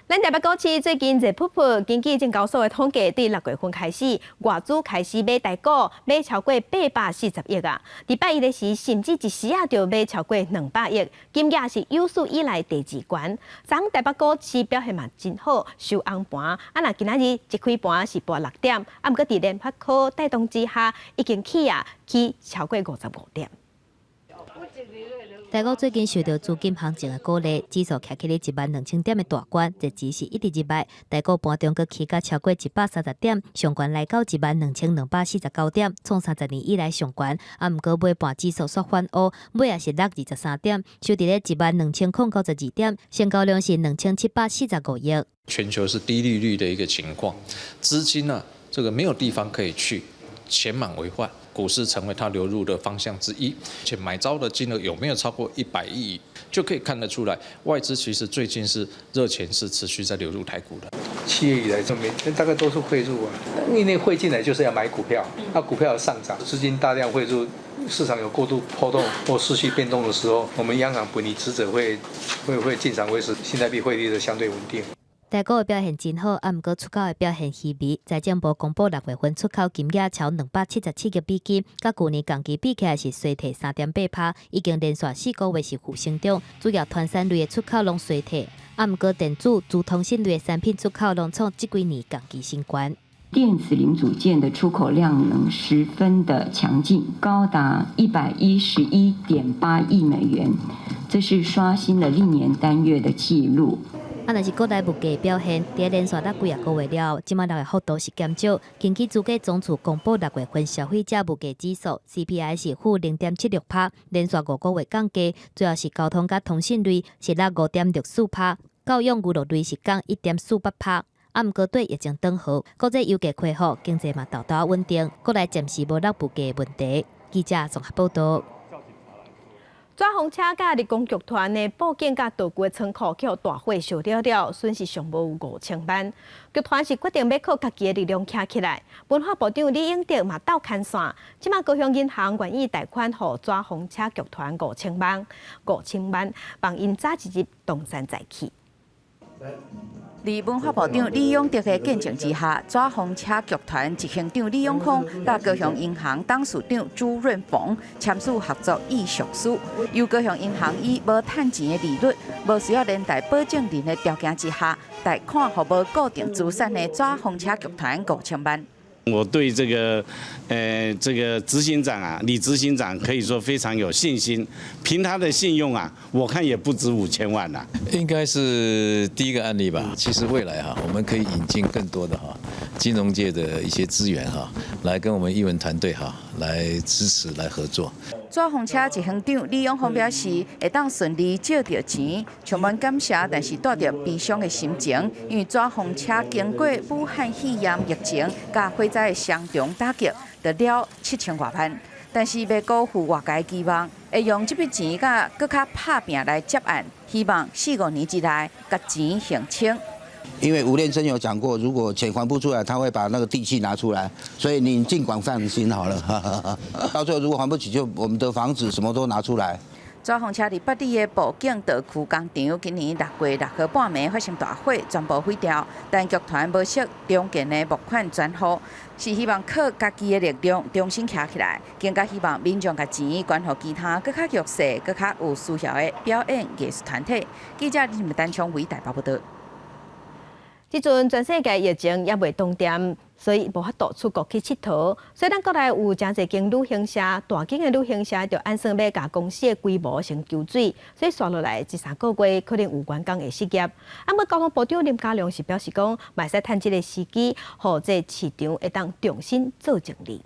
咱台北股市最近熱撲撲，根據證交所的統計，對6月份開始，外資開始買台股，買超過840億啊！禮拜一的時，甚至一時仔就買超過200億，金額是有史以來第二懸。昨台北股市表現嘛真好，收紅盤。啊，若今仔日一開盤是跋6點，啊，毋過佇聯發科帶動之下，已經起啊起超過55點。台股最近受到資金行情的鼓勵，指數徛起咧1萬2000點的大關，日子是一直入來。台股盤中閣起價超過130點，上懸來到1萬2249點，創30年以來上懸。啊，毋過尾盤指數煞反烏，尾也是落23點，收佇咧1萬2092點，成交量是2745億。全球是低利率的一個情況，資金呢，這個沒有地方可以去，錢滿為患。股市成為它流入的方向之一，且買超的金額有沒有超過100億，就可以看得出來，外資其實最近是熱錢是持續在流入台股的。7月以來就沒，大概都是匯入啊，因為匯進來就是要買股票，那股票上漲，資金大量匯入，市場有過度波動或失序變動的時候，我們央行本來職責會進場維持新台幣匯率的相對穩定。台股的表現真好，啊，毋過出口的表現稀微。財政部公布6月份出口金額超277億美金，佮舊年同期比起來是衰退3.8%，已經連續4個月是負成長。主要傳產類的出口攏衰退，啊，毋過電子、資通訊類的產品出口攏創這幾年同期新高。電子零組件的出口量能十分的強勁，高達111.8億美元，這是刷新了歷年單月的紀錄。啊，若是國內物價表現，佇連續落幾仔個月了後，這擺落的幅度是減少。根據主計總處公布6月份消費者物價指數 CPI 是-0.76%，連續5個月降低，主要是交通佮通訊類是落5.64%，教養娛樂類是降1.48%。啊，毋過對疫情轉好，國際油價恢復，經濟嘛沓沓穩定，國內暫時無落物價問題。記者綜合報導。紙風車佮立功劇團的布景佮道具倉庫予大火燒了了，損失上無有5000萬。劇團是決定欲靠家己的力量徛起來。文化部長李永得嘛鬥牽線，這馬高雄銀行願意貸款予紙風車劇團五千萬，五千萬幫𪜶早一日東山再起。佇文化部長李永得的見證之下，紙風車劇團執行長李永康佮高雄銀行董事長朱潤逢簽署合作意向書，由高雄銀行以無趁錢的利率、無需要連帶保證人的條件之下，貸款予無固定資產的紙風車劇團五千萬。我對這個執行長啊，李執行長可以說非常有信心，憑他的信用啊，我看也不止5000萬啦。應該是第一個案例吧。其實未來哈，我們可以引進更多的哈金融界的一些資源哈，來跟我們藝文團隊哈來支持、來合作。紙風車執行長李永峰表示，會當順利借著錢，充滿感謝，但是帶著悲傷的心情，因為紙風車經過武漢肺炎疫情佮火災的雙重打擊，就了7000外萬，但是袂辜負外界期望，會用這筆錢佮閣較拍拚來接案，希望四五年之內共錢還清。因為吳念真有講過，如果錢還不出來，他會把那個地契拿出來，所以你盡管放心好了。到最後如果還不起，就我們的房子什麼都拿出來。紙風車佇八里的布景道區工廠，今年6月6號半暝發生大火，全部毀掉。但劇團無惜重建的募款專戶，是希望靠家己的力量重新徛起來，更加希望民眾共錢捐予其他閣較弱勢、閣較有需要的表演藝術團體。記者林丹昌偉台北報導。這陣全世界疫情猶未擋定，所以無法度出國去𨑨迌。所以咱國內有誠濟間旅行社，大間的旅行社就按算欲共公司的規模先求水，所以紲落來這3個月可能有員工會失業。啊，毋過交通部長林佳龍是表示講，嘛會使趁這個時機，予這個市場會當重新做整理。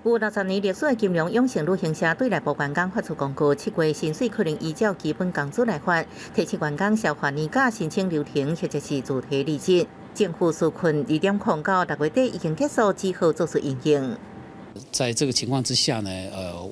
有60年歷史的金龍永盛旅行社對內部員工發出公告，7月薪水可能依照基本工資來發，提醒員工消化年假申請留停或者是自提離職。政府紓困2.0到6月底已經結束，只好做出因應。在這個情況之下呢，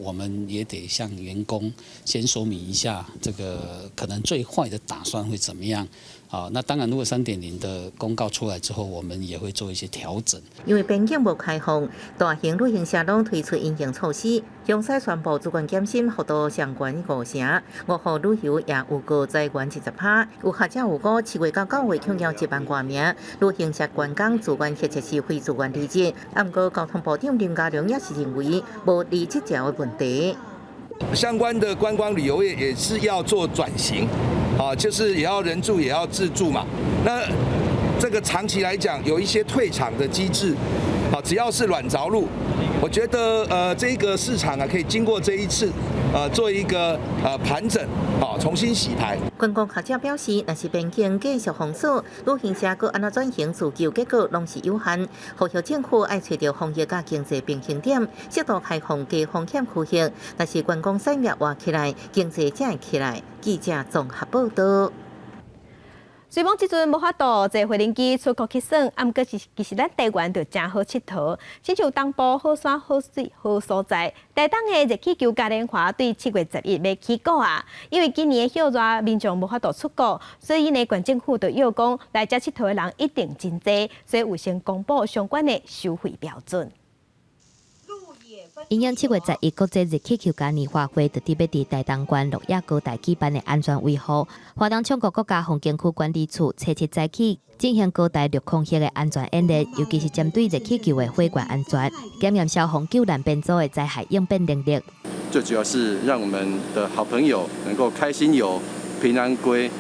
我們也得向員工先說明一下，這個可能最壞的打算會怎麼樣。啊，那當然，如果3.0的公告出來之後，我們也會做一些調整。因為邊境無開放，大型旅行社攏推出因應措施，詳細宣布自願減薪幅度上懸5成，5號旅遊也預告裁員20%。有學者預估，7月到9月恐有1萬外名旅行社員工自願或者是非自願離職。啊，毋過交通部長林佳龍也是認為無離職潮的問題。相關的觀光旅遊業也是要做轉型。啊，就是也要人住也要自助嘛。那這個長期來講，有一些退場的機制，啊，只要是軟著陸，我覺得這個市場啊，可以經過這一次，做一個盤整，啊，重新洗牌。觀光學者表示，若是邊境繼續封鎖，旅行社閣按怎轉型自救，結果攏是有限。呼籲政府愛揣著防疫佮經濟平衡點，適度開放低風險區域，若是觀光產業活起來，經濟才會起來。記者綜合報導。雖罔這陣無法度坐飛行機出國去耍，啊，毋過是其實咱台灣就誠好𨑨迌，親像東部好山好水好所在。台東的熱氣球嘉年華對7月11欲起鼓啊，因為今年的暑熱民眾無法度出國，所以呢，縣政府就約講來遮𨑨迌的人一定真濟，所以有先公布相關的收費標準。因應7月11國際熱氣球嘉年華會，就佇欲佇台東縣鹿野高台舉辦的安全維護，花東唱國國家風景區管理處初七早起進行高台綠空域的安全演練，尤其是針對熱氣球的火源安全、檢驗消防救難編組的災害應變能力。最主要是讓我們的好朋友能夠開心遊、平安歸。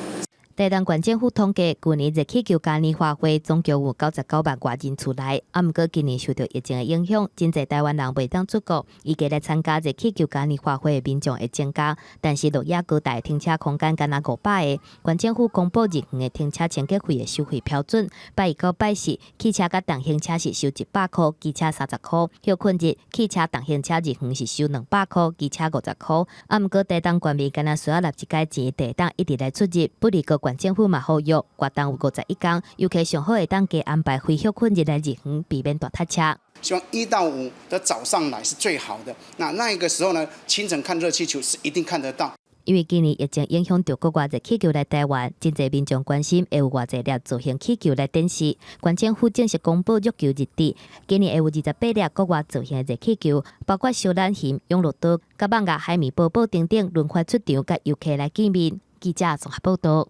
台東縣政府統計，舊年熱氣球嘉年華會總共有99萬外人次來，啊，毋過今年受著疫情的影響，真濟台灣人袂當出國，預計來參加熱氣球嘉年華會的民眾會增加。但是鹿野高台停車空間干焦500個，縣政府公布熱園的停車清潔費的收費標準，拜一到拜四，汽車佮重型車是收100箍，機車30箍；歇睏日，汽車、重型車入園是收200箍，機車50箍。啊，毋過台東縣民干焦需要納一擺錢，會當一直來出入，不離過縣政府嘛呼籲，活動有51工，遊客上好會當加安排非歇睏日來入園，避免大塞車。希望1到5的早上來是最好的。那那個時候呢，清晨看熱氣球是一定看得到。因為今年疫情影響著國外熱氣球來台灣，真濟民眾關心會有偌濟粒造型氣球來展示。縣政府正式公布入球日期，今年會有28粒國外造型的熱氣球，包括小懶熊、永樂島、佮蠓仔海綿寶寶等等輪番出場，佮遊客來見面。記者綜合報導。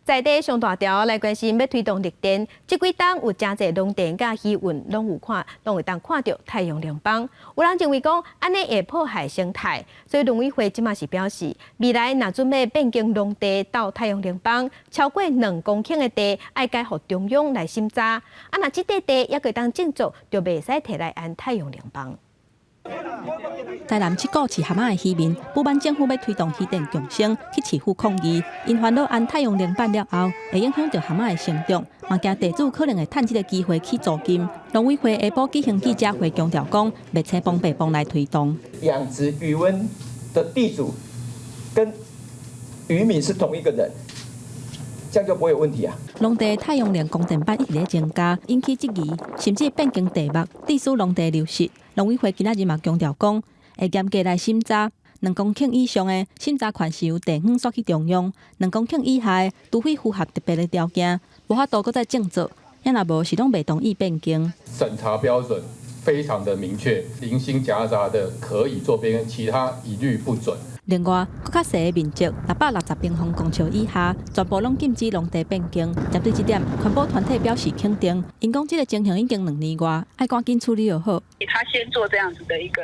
在地上大條來關心欲推動綠電，這幾冬有誠濟農田佮漁塭攏有看，攏會當看著太陽能板。有人認為講，按呢會破壞生態，所以農委會這馬是表示，未來若準備變更農地到太陽能板，超過2公頃的地，愛交予中央來審查。啊，若這塊地猶閣會當種作，就袂使提來安太陽能板。台南七股飼蚶仔的漁民不滿政府欲推動漁電共生，去市府抗議，𪜶煩惱安太陽能板了後，會影響著蚶仔的生長，嘛驚地主可能會趁這个機會起租金。農委會下晡舉行記者會，強調講，袂青幫白幫來推動。養殖魚塭的地主跟漁民是同一個人，這樣就不會有問題啊。農地太陽能光電板一直咧增加，引起質疑，甚至變更地目，致使農地流失。農委會今仔日嘛強調講，會嚴格來審查，2公頃以上的審查權是由地方徙去中央，2公頃以下的，除非符合特別的條件，無法度閣再種作，抑若無是攏袂同意變更。審查標準非常的明確，零星夾雜的可以做變更，其他一律不准。另外，閣較細的面積660平方公尺以下，全部攏禁止農地變更。針對這點，環保團體表示肯定，𪜶講這个情形已經2年外，愛趕緊處理就好。他先做這樣子的一個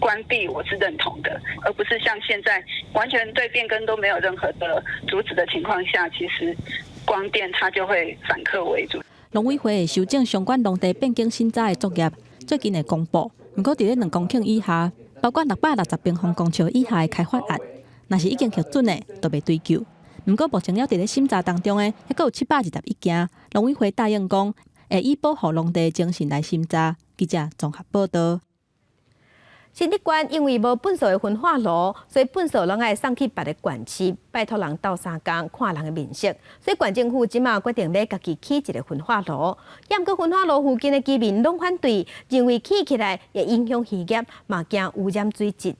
關閉，我是認同的，而不是像現在完全對變更都沒有任何的阻止的情況下，其實光電它就會反客為主。農委會會修正相關農地變更審查的作業，最近會公布。毋過佇咧2公頃以下，包括660平方公尺以下的開發案，若是已經核准的，就袂追究。毋過目前猶佇咧審查當中的，猶閣有721件。農委會答應講，會以保護農地的精神來審查。記者綜合報道。新竹縣因為無糞埽的焚化爐，所以糞埽攏愛送去別个縣市，拜託人鬥相共看人的面色。所以縣政府這馬決定欲家己起一个焚化爐。毋過焚化爐附近的居民攏反對，認為起起來會影響漁業，嘛驚污染水質。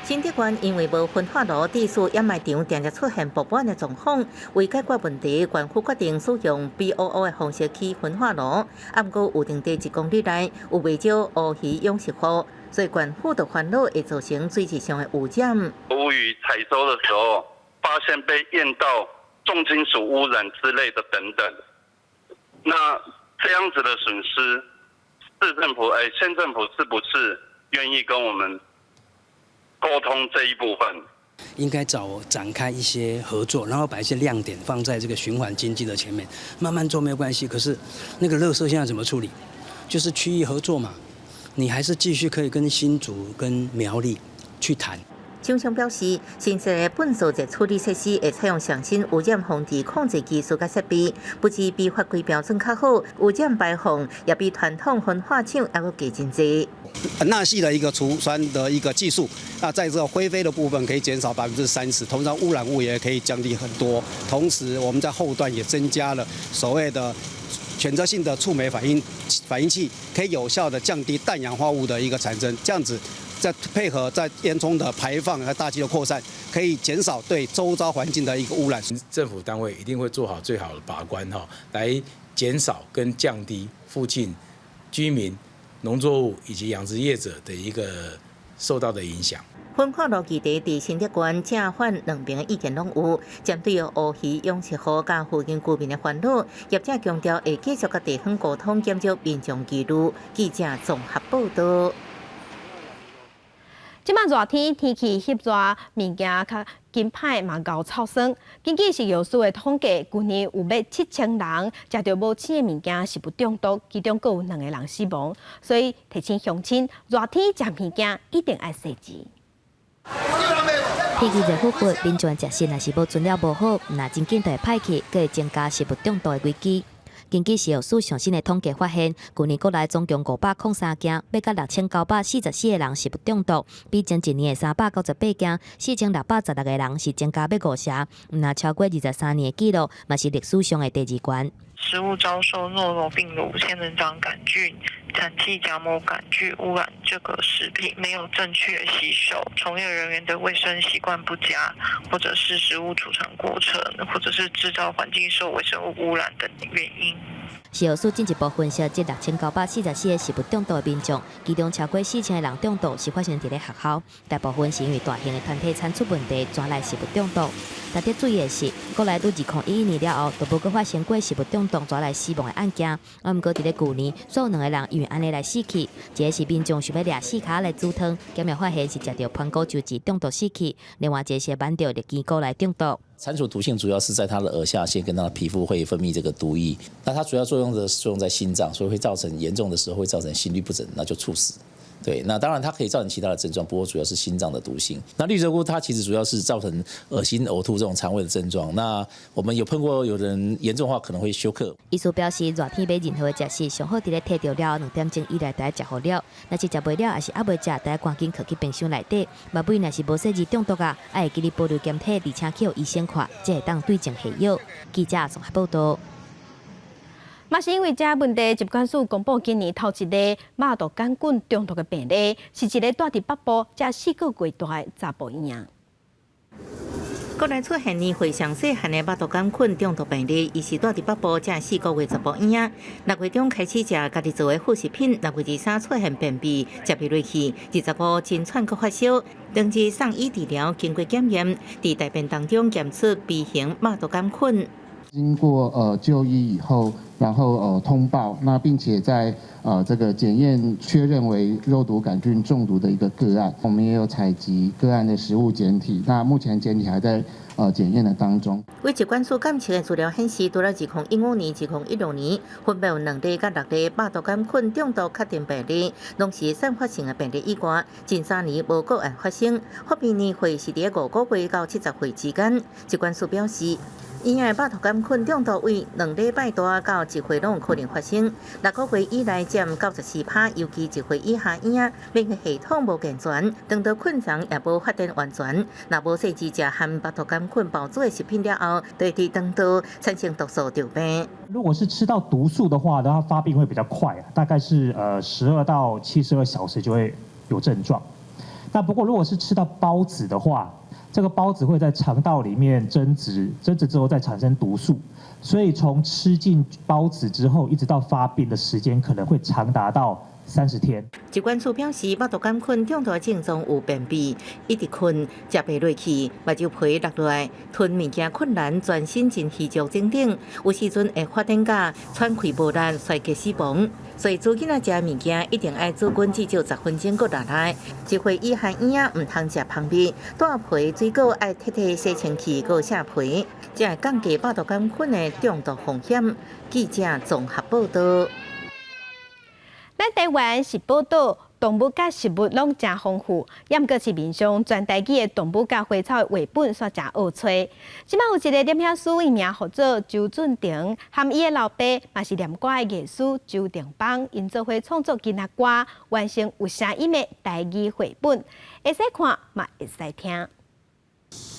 新竹縣因為無焚化爐，致使掩埋場定定出現爆滿的狀況。為解決問題，縣府決定使用 BOO 的方式起焚化爐。啊，毋過預定地1公里內有袂少烏魚養殖戶，所以縣府就煩惱會造成水質上的污染。烏魚採收的時候，發現被驗到重金屬污染之類的等等，那這樣子的損失，市政府縣政府是不是願意跟我們溝通這一部分？應該早展開一些合作，然後把一些亮點放在這個循環經濟的前面，慢慢做沒有關係。可是那個垃圾現在怎麼處理？就是區域合作嘛，你還是繼續可以跟新竹、跟苗栗去談。廠商表示，新設的糞埽熱處理設施會採用上新污染防治控制技術佮設備，不只比法規標準較好，污染排放也比傳統焚化廠猶閣低真濟。鈉系的一個除酸的一個技術，那在這個灰飛的部分可以減少30%，同時污染物也可以降低很多。同時，我們在後段也增加了所謂的選擇性的觸媒反應器，可以有效的降低氮氧化物的一個產生，這樣子。再配合在煙囪的排放和大氣的擴散，可以減少對周遭環境的一個污染。政府單位一定會做好最好的把關哈，來減少跟降低附近居民、農作物以及養殖業者的一個受到的影響。焚化爐議題佇新竹縣正反兩邊的意見攏有，針對烏魚養殖戶佮附近居民的煩惱，業者強調會繼續佮地方溝通，減少民眾疑慮。記者綜合報道。這馬熱天天氣翕熱，物件較緊歹嘛𠢕臭酸。根據食藥署的統計，舊年有欲7000人食著無鮮的物件食物中毒，其中閣有兩個人死亡。所以提醒鄉親，熱天食物件一定愛細緻。天氣熱乎乎，民眾食食若是保存了無好，若真緊就會歹去，閣會增加食物中毒的危機。根據食藥署上新的統計發現，舊年國內總共503件，欲到6944個人食物中毒，比前一年的398件，4616個人是增加欲五成，毋但超過23年的紀錄，嘛是歷史上的第二懸。食物遭受諾羅病毒、仙人掌桿菌、產氣莢膜桿菌污染，這個食品沒有正確洗手，從業人員的衛生習慣不佳，或者是食物儲藏過程，或者是製造環境受微生物污染等原因。食藥署進一步分析，這6944個食物中毒的民眾，其中超過4000個人中毒是發生佇咧學校，大部分是因為大型的團體餐出問題，轉來食物中毒。值得注意的是，國內對2011年了後，就無閣發生過食物中毒帶來死亡的案件。啊，毋過佇咧舊年，煞有兩个人因為按呢來死去，一个是民眾想欲掠四跤來煮湯，檢驗發現是食著番果汁劑中毒死去；另外一个是挽著绿箭菇來中毒。蟾蜍毒性主要是在它的耳下腺跟它的皮膚會分泌這個毒液，那它主要作用的是作用在心臟，所以會造成嚴重的時候會造成心律不整，那就猝死。對，那當然它可以造成其他的症狀，不過主要是心臟的毒性。那綠鷓菇它其實主要是造成噁心、嘔吐這種腸胃的症狀。那我們有碰過有人嚴重的話可能會休克。醫師表示，熱天買任何的食食，上好佇咧提著了後2點鐘以內就愛食予了。若是食袂了，抑是猶未食，就愛趕緊囥去冰箱內底。腹尾若是無細膩中毒啊，愛會記得保留檢體，而且去予醫生看，才會當對症下藥。記者綜合報道。嘛是因為這問題，疾管署公布今年頭一例肉毒桿菌中毒的病例，是一个蹛佇北部才4個月大的查埔嬰仔。國內出現年歲上細漢的肉毒桿菌中毒病例，伊是蹛佇北部才4個月查埔嬰仔。6月中開始食家己做的副食品，6月23出現便秘，食袂落去，25真喘閣發燒，當日送醫治療，經過檢驗，佇大便當中檢出 B 型肉毒桿菌。經過就醫以後，然後通報，那並且在這個檢驗確認為肉毒桿菌中毒的一個個案，我們也有採集個案的食物檢體，那目前檢體還在檢驗的當中。為疾管署監測的資料顯示，除了2015年、2016年，分別有兩例佮六例肉毒桿菌中毒確定病例，攏是散發性的病例以外，近3年無個案發生。發病年歲是佇5個月到70歲之間。疾管署表示，嬰仔肉毒桿菌中毒為2禮拜大到1歲攏有可能發生，6個月以內佔94%，尤其1歲以下嬰仔免疫系統無健全，腸道菌叢也無發展完全。若無細膩食含肉毒桿菌孢子的食品了後，就會佇腸道產生毒素著病。如果是吃到毒素的話，它發病會比較快，大概是12到72小時就會有症狀。那不過如果是吃到孢子的話，這個孢子會在腸道裡面增殖，增殖之後再產生毒素，所以從吃進孢子之後，一直到發病的時間可能會長達到30天。疾管署表示，肉毒桿菌中毒的症狀有便秘、一直睏、食袂落去、目睭皮落落來、吞物件困難、全身真虛弱等等，有時陣會發展到喘氣無力、衰竭死亡。所以，煮囡仔食物件一定愛煮滾至少10分鐘，閣熱來。1歲以下嬰仔毋通食蜂蜜，帶皮水果愛徹底洗清氣，閣卸皮，才會降低肉毒桿菌的中毒風險。記者綜合報道。咱台灣是寶島，動物佮植物攏誠豐富，也毋過市面上全台語的動物佮花草的繪本煞誠僫揣。這擺有一个攝影師，伊名號做周俊廷，和伊的老爸嘛是念歌的藝師周定邦，𪜶做伙創作囡仔歌，完成有聲音的台語繪本，會使看嘛會使聽。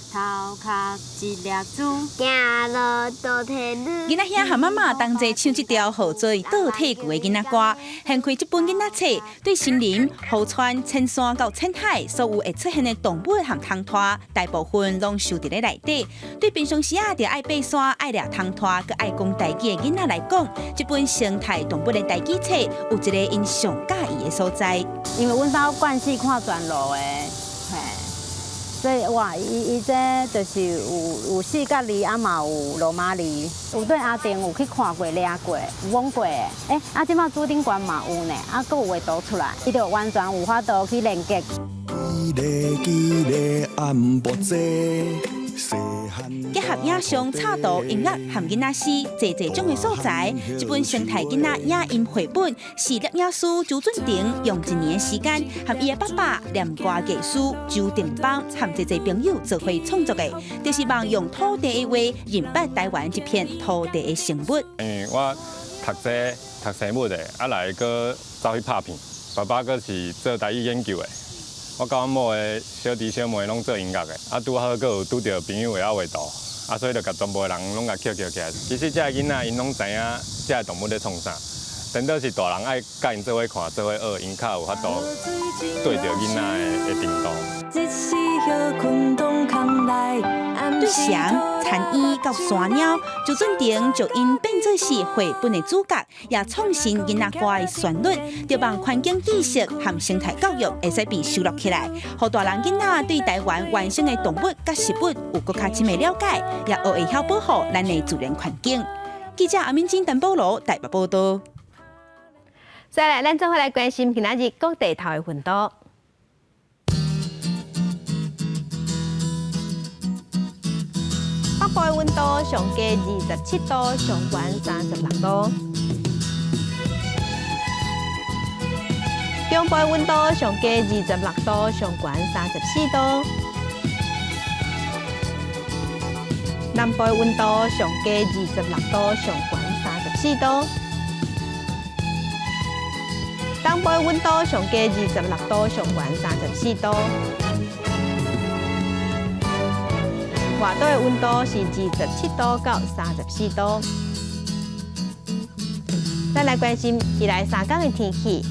頭殼一粒珠，行路倒退嚕。囡仔兄和媽媽同齊唱這條號做倒退嚕的囡仔歌，掀開這本囡仔冊，對森林、河川、淺山到淺海，所有會出現的動物和蟲豸，大部分攏收佇咧內底。對平常時啊，著愛爬山、愛掠蟲豸、閣愛講台語的囡仔來講，這本生態動物的台語冊，有一個𪜶上佮意的所在。因為阮兜慣勢看全路的，嘿。所以哇，伊這就是有四角字，啊嘛有羅馬字，有對阿定有去看過、掠過、有摸過的。欸，啊，這擺主頂懸嘛有呢，啊，閣有畫圖出來，伊就完全有法度去連結。結合影像、插圖、音樂和囡仔詩，濟濟種的素材，這本生態囡仔影音繪本是攝影師周俊廷用一年的時間，和伊的爸爸念歌藝師周定邦和濟濟朋友做伙創作的，就是望用土地的話認捌台灣這片土地的生物。欸，我讀冊讀生物的，啊來閣走去拍片，爸爸閣是做台語研究的。我佮阮某的小弟小妹攏做音樂的，啊拄好閣有拄著朋友會曉畫圖，啊所以就共全部的人攏共抾抾起來。其實這个囡仔𪜶攏知影這个動物咧創啥，顛倒是大人愛佮𪜶做伙看、做伙學，𪜶較有法度對著囡仔的程度。對蟬、田鼹到山貓，周俊廷就𪜶變做是繪本的主角，也創新囡仔歌的旋律，著望環境知識和生態教育會使被收錄起來，予大人囡仔對台灣原生的動物佮食物有閣較深的了解，也學會曉保護咱的自然環境。記者阿敏金、陳保羅台北報道。再來，咱做伙來關心今仔日各地頭的溫度。北部的溫度上低27度，上懸36度。中部的溫度上低26度，上懸34度。南部的溫度上低26度，上懸34度。東部的溫度上低26度，上懸34度。外島的溫度是27度到34度。咱來關心未來3天的天氣。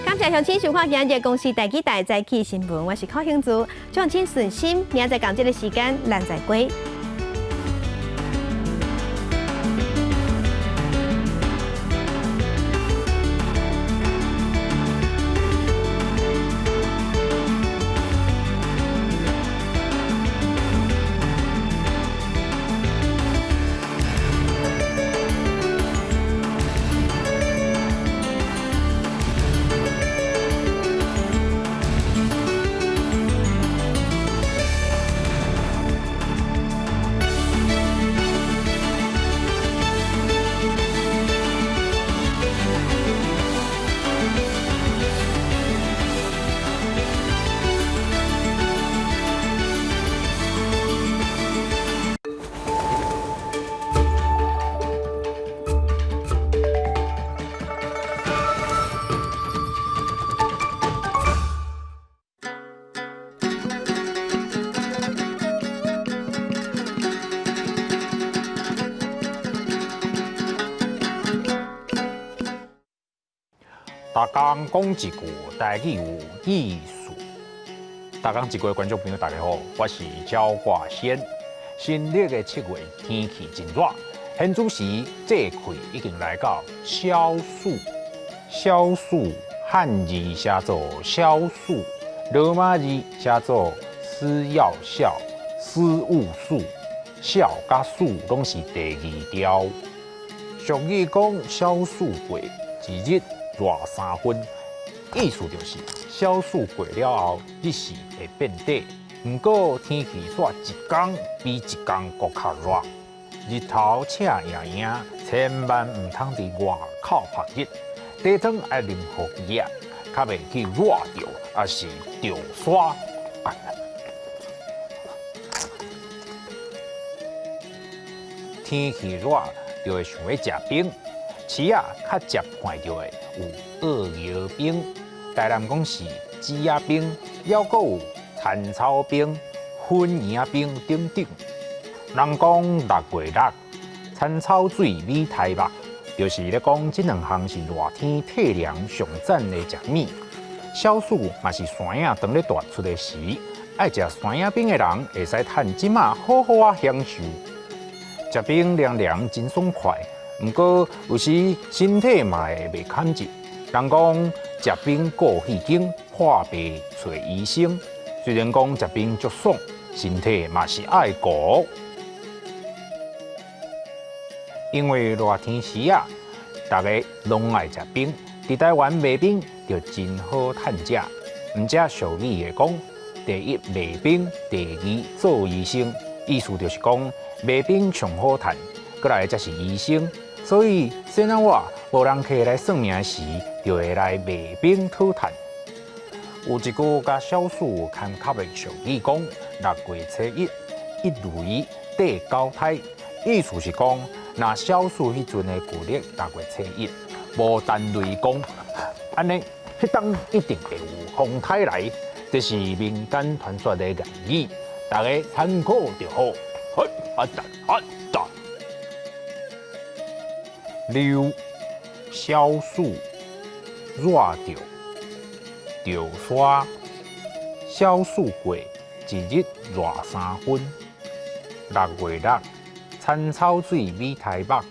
感謝鄉親收看今日公視第幾台早起新聞，我是柯興珠，祝請順心，明仔載仝這個時間，咱再會。逐工講一句台語有意思。逐工一句觀眾朋友，大家好，我是焦掛先。新曆的7月天氣真熱，現此時節氣已經來到小暑。小暑漢字寫做小暑，羅馬字寫做施藥孝，施物數，孝佮暑攏是第二調。俗語講小暑過，一日熱3分，意思就是小暑過了後，日時會變短。毋過天氣煞一工比一工閣較熱，日頭赤炎炎，千萬毋通佇外口曝日。茶湯愛啉予熱，較袂去熱著，抑是著沙。天氣熱就會想欲食冰，市仔較捷看著的有澳搖冰，台南講是枝仔冰，抑閣有田草冰、粉圓仔冰等等。人講6月6，田草水米苔目，就是咧講這兩項是熱天退涼上讚的食物。小暑嘛是山仔當咧大出的時，愛食山仔冰的人會使趁這馬好好仔享受。食冰涼涼真爽快，毋過有時身體嘛會袂堪熱。人講食冰顧肺經，破病揣醫生。雖然講食冰足爽，身體嘛是愛顧。因為熱天時啊，大家攏愛食冰，佇台灣賣冰就真好趁食。毋只俗語會講，第一賣冰，第二做醫生，意思就是講賣冰上好趁，閣來才是醫生。所以，先仔我無人客來算命時，就會來賣冰討趁。有一句佮小暑有牽涉的俗語講：6月初一，一雷綴九胎，意思是講，若小暑彼陣的舊曆6月初一，無彈雷公，按呢，彼當一定會有風颱來。這是民間傳說的諺語，大家參考就好。好，阿達阿達。溜，小暑，熱著，著沙，小暑過，一日熱三分。6月6，田草水米苔目。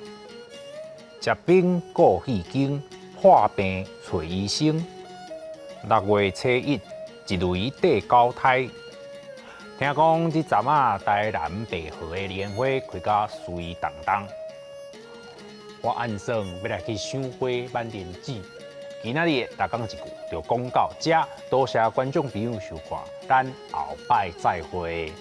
食冰顧戲間，破病揣醫生。6月初一，一雷綴九胎。聽講這陣仔台南白河的蓮花開甲媠當當，我按算欲來去賞花挽蓮子。今仔日的逐工一句就講到遮，多謝觀眾朋友收看，咱後擺再會。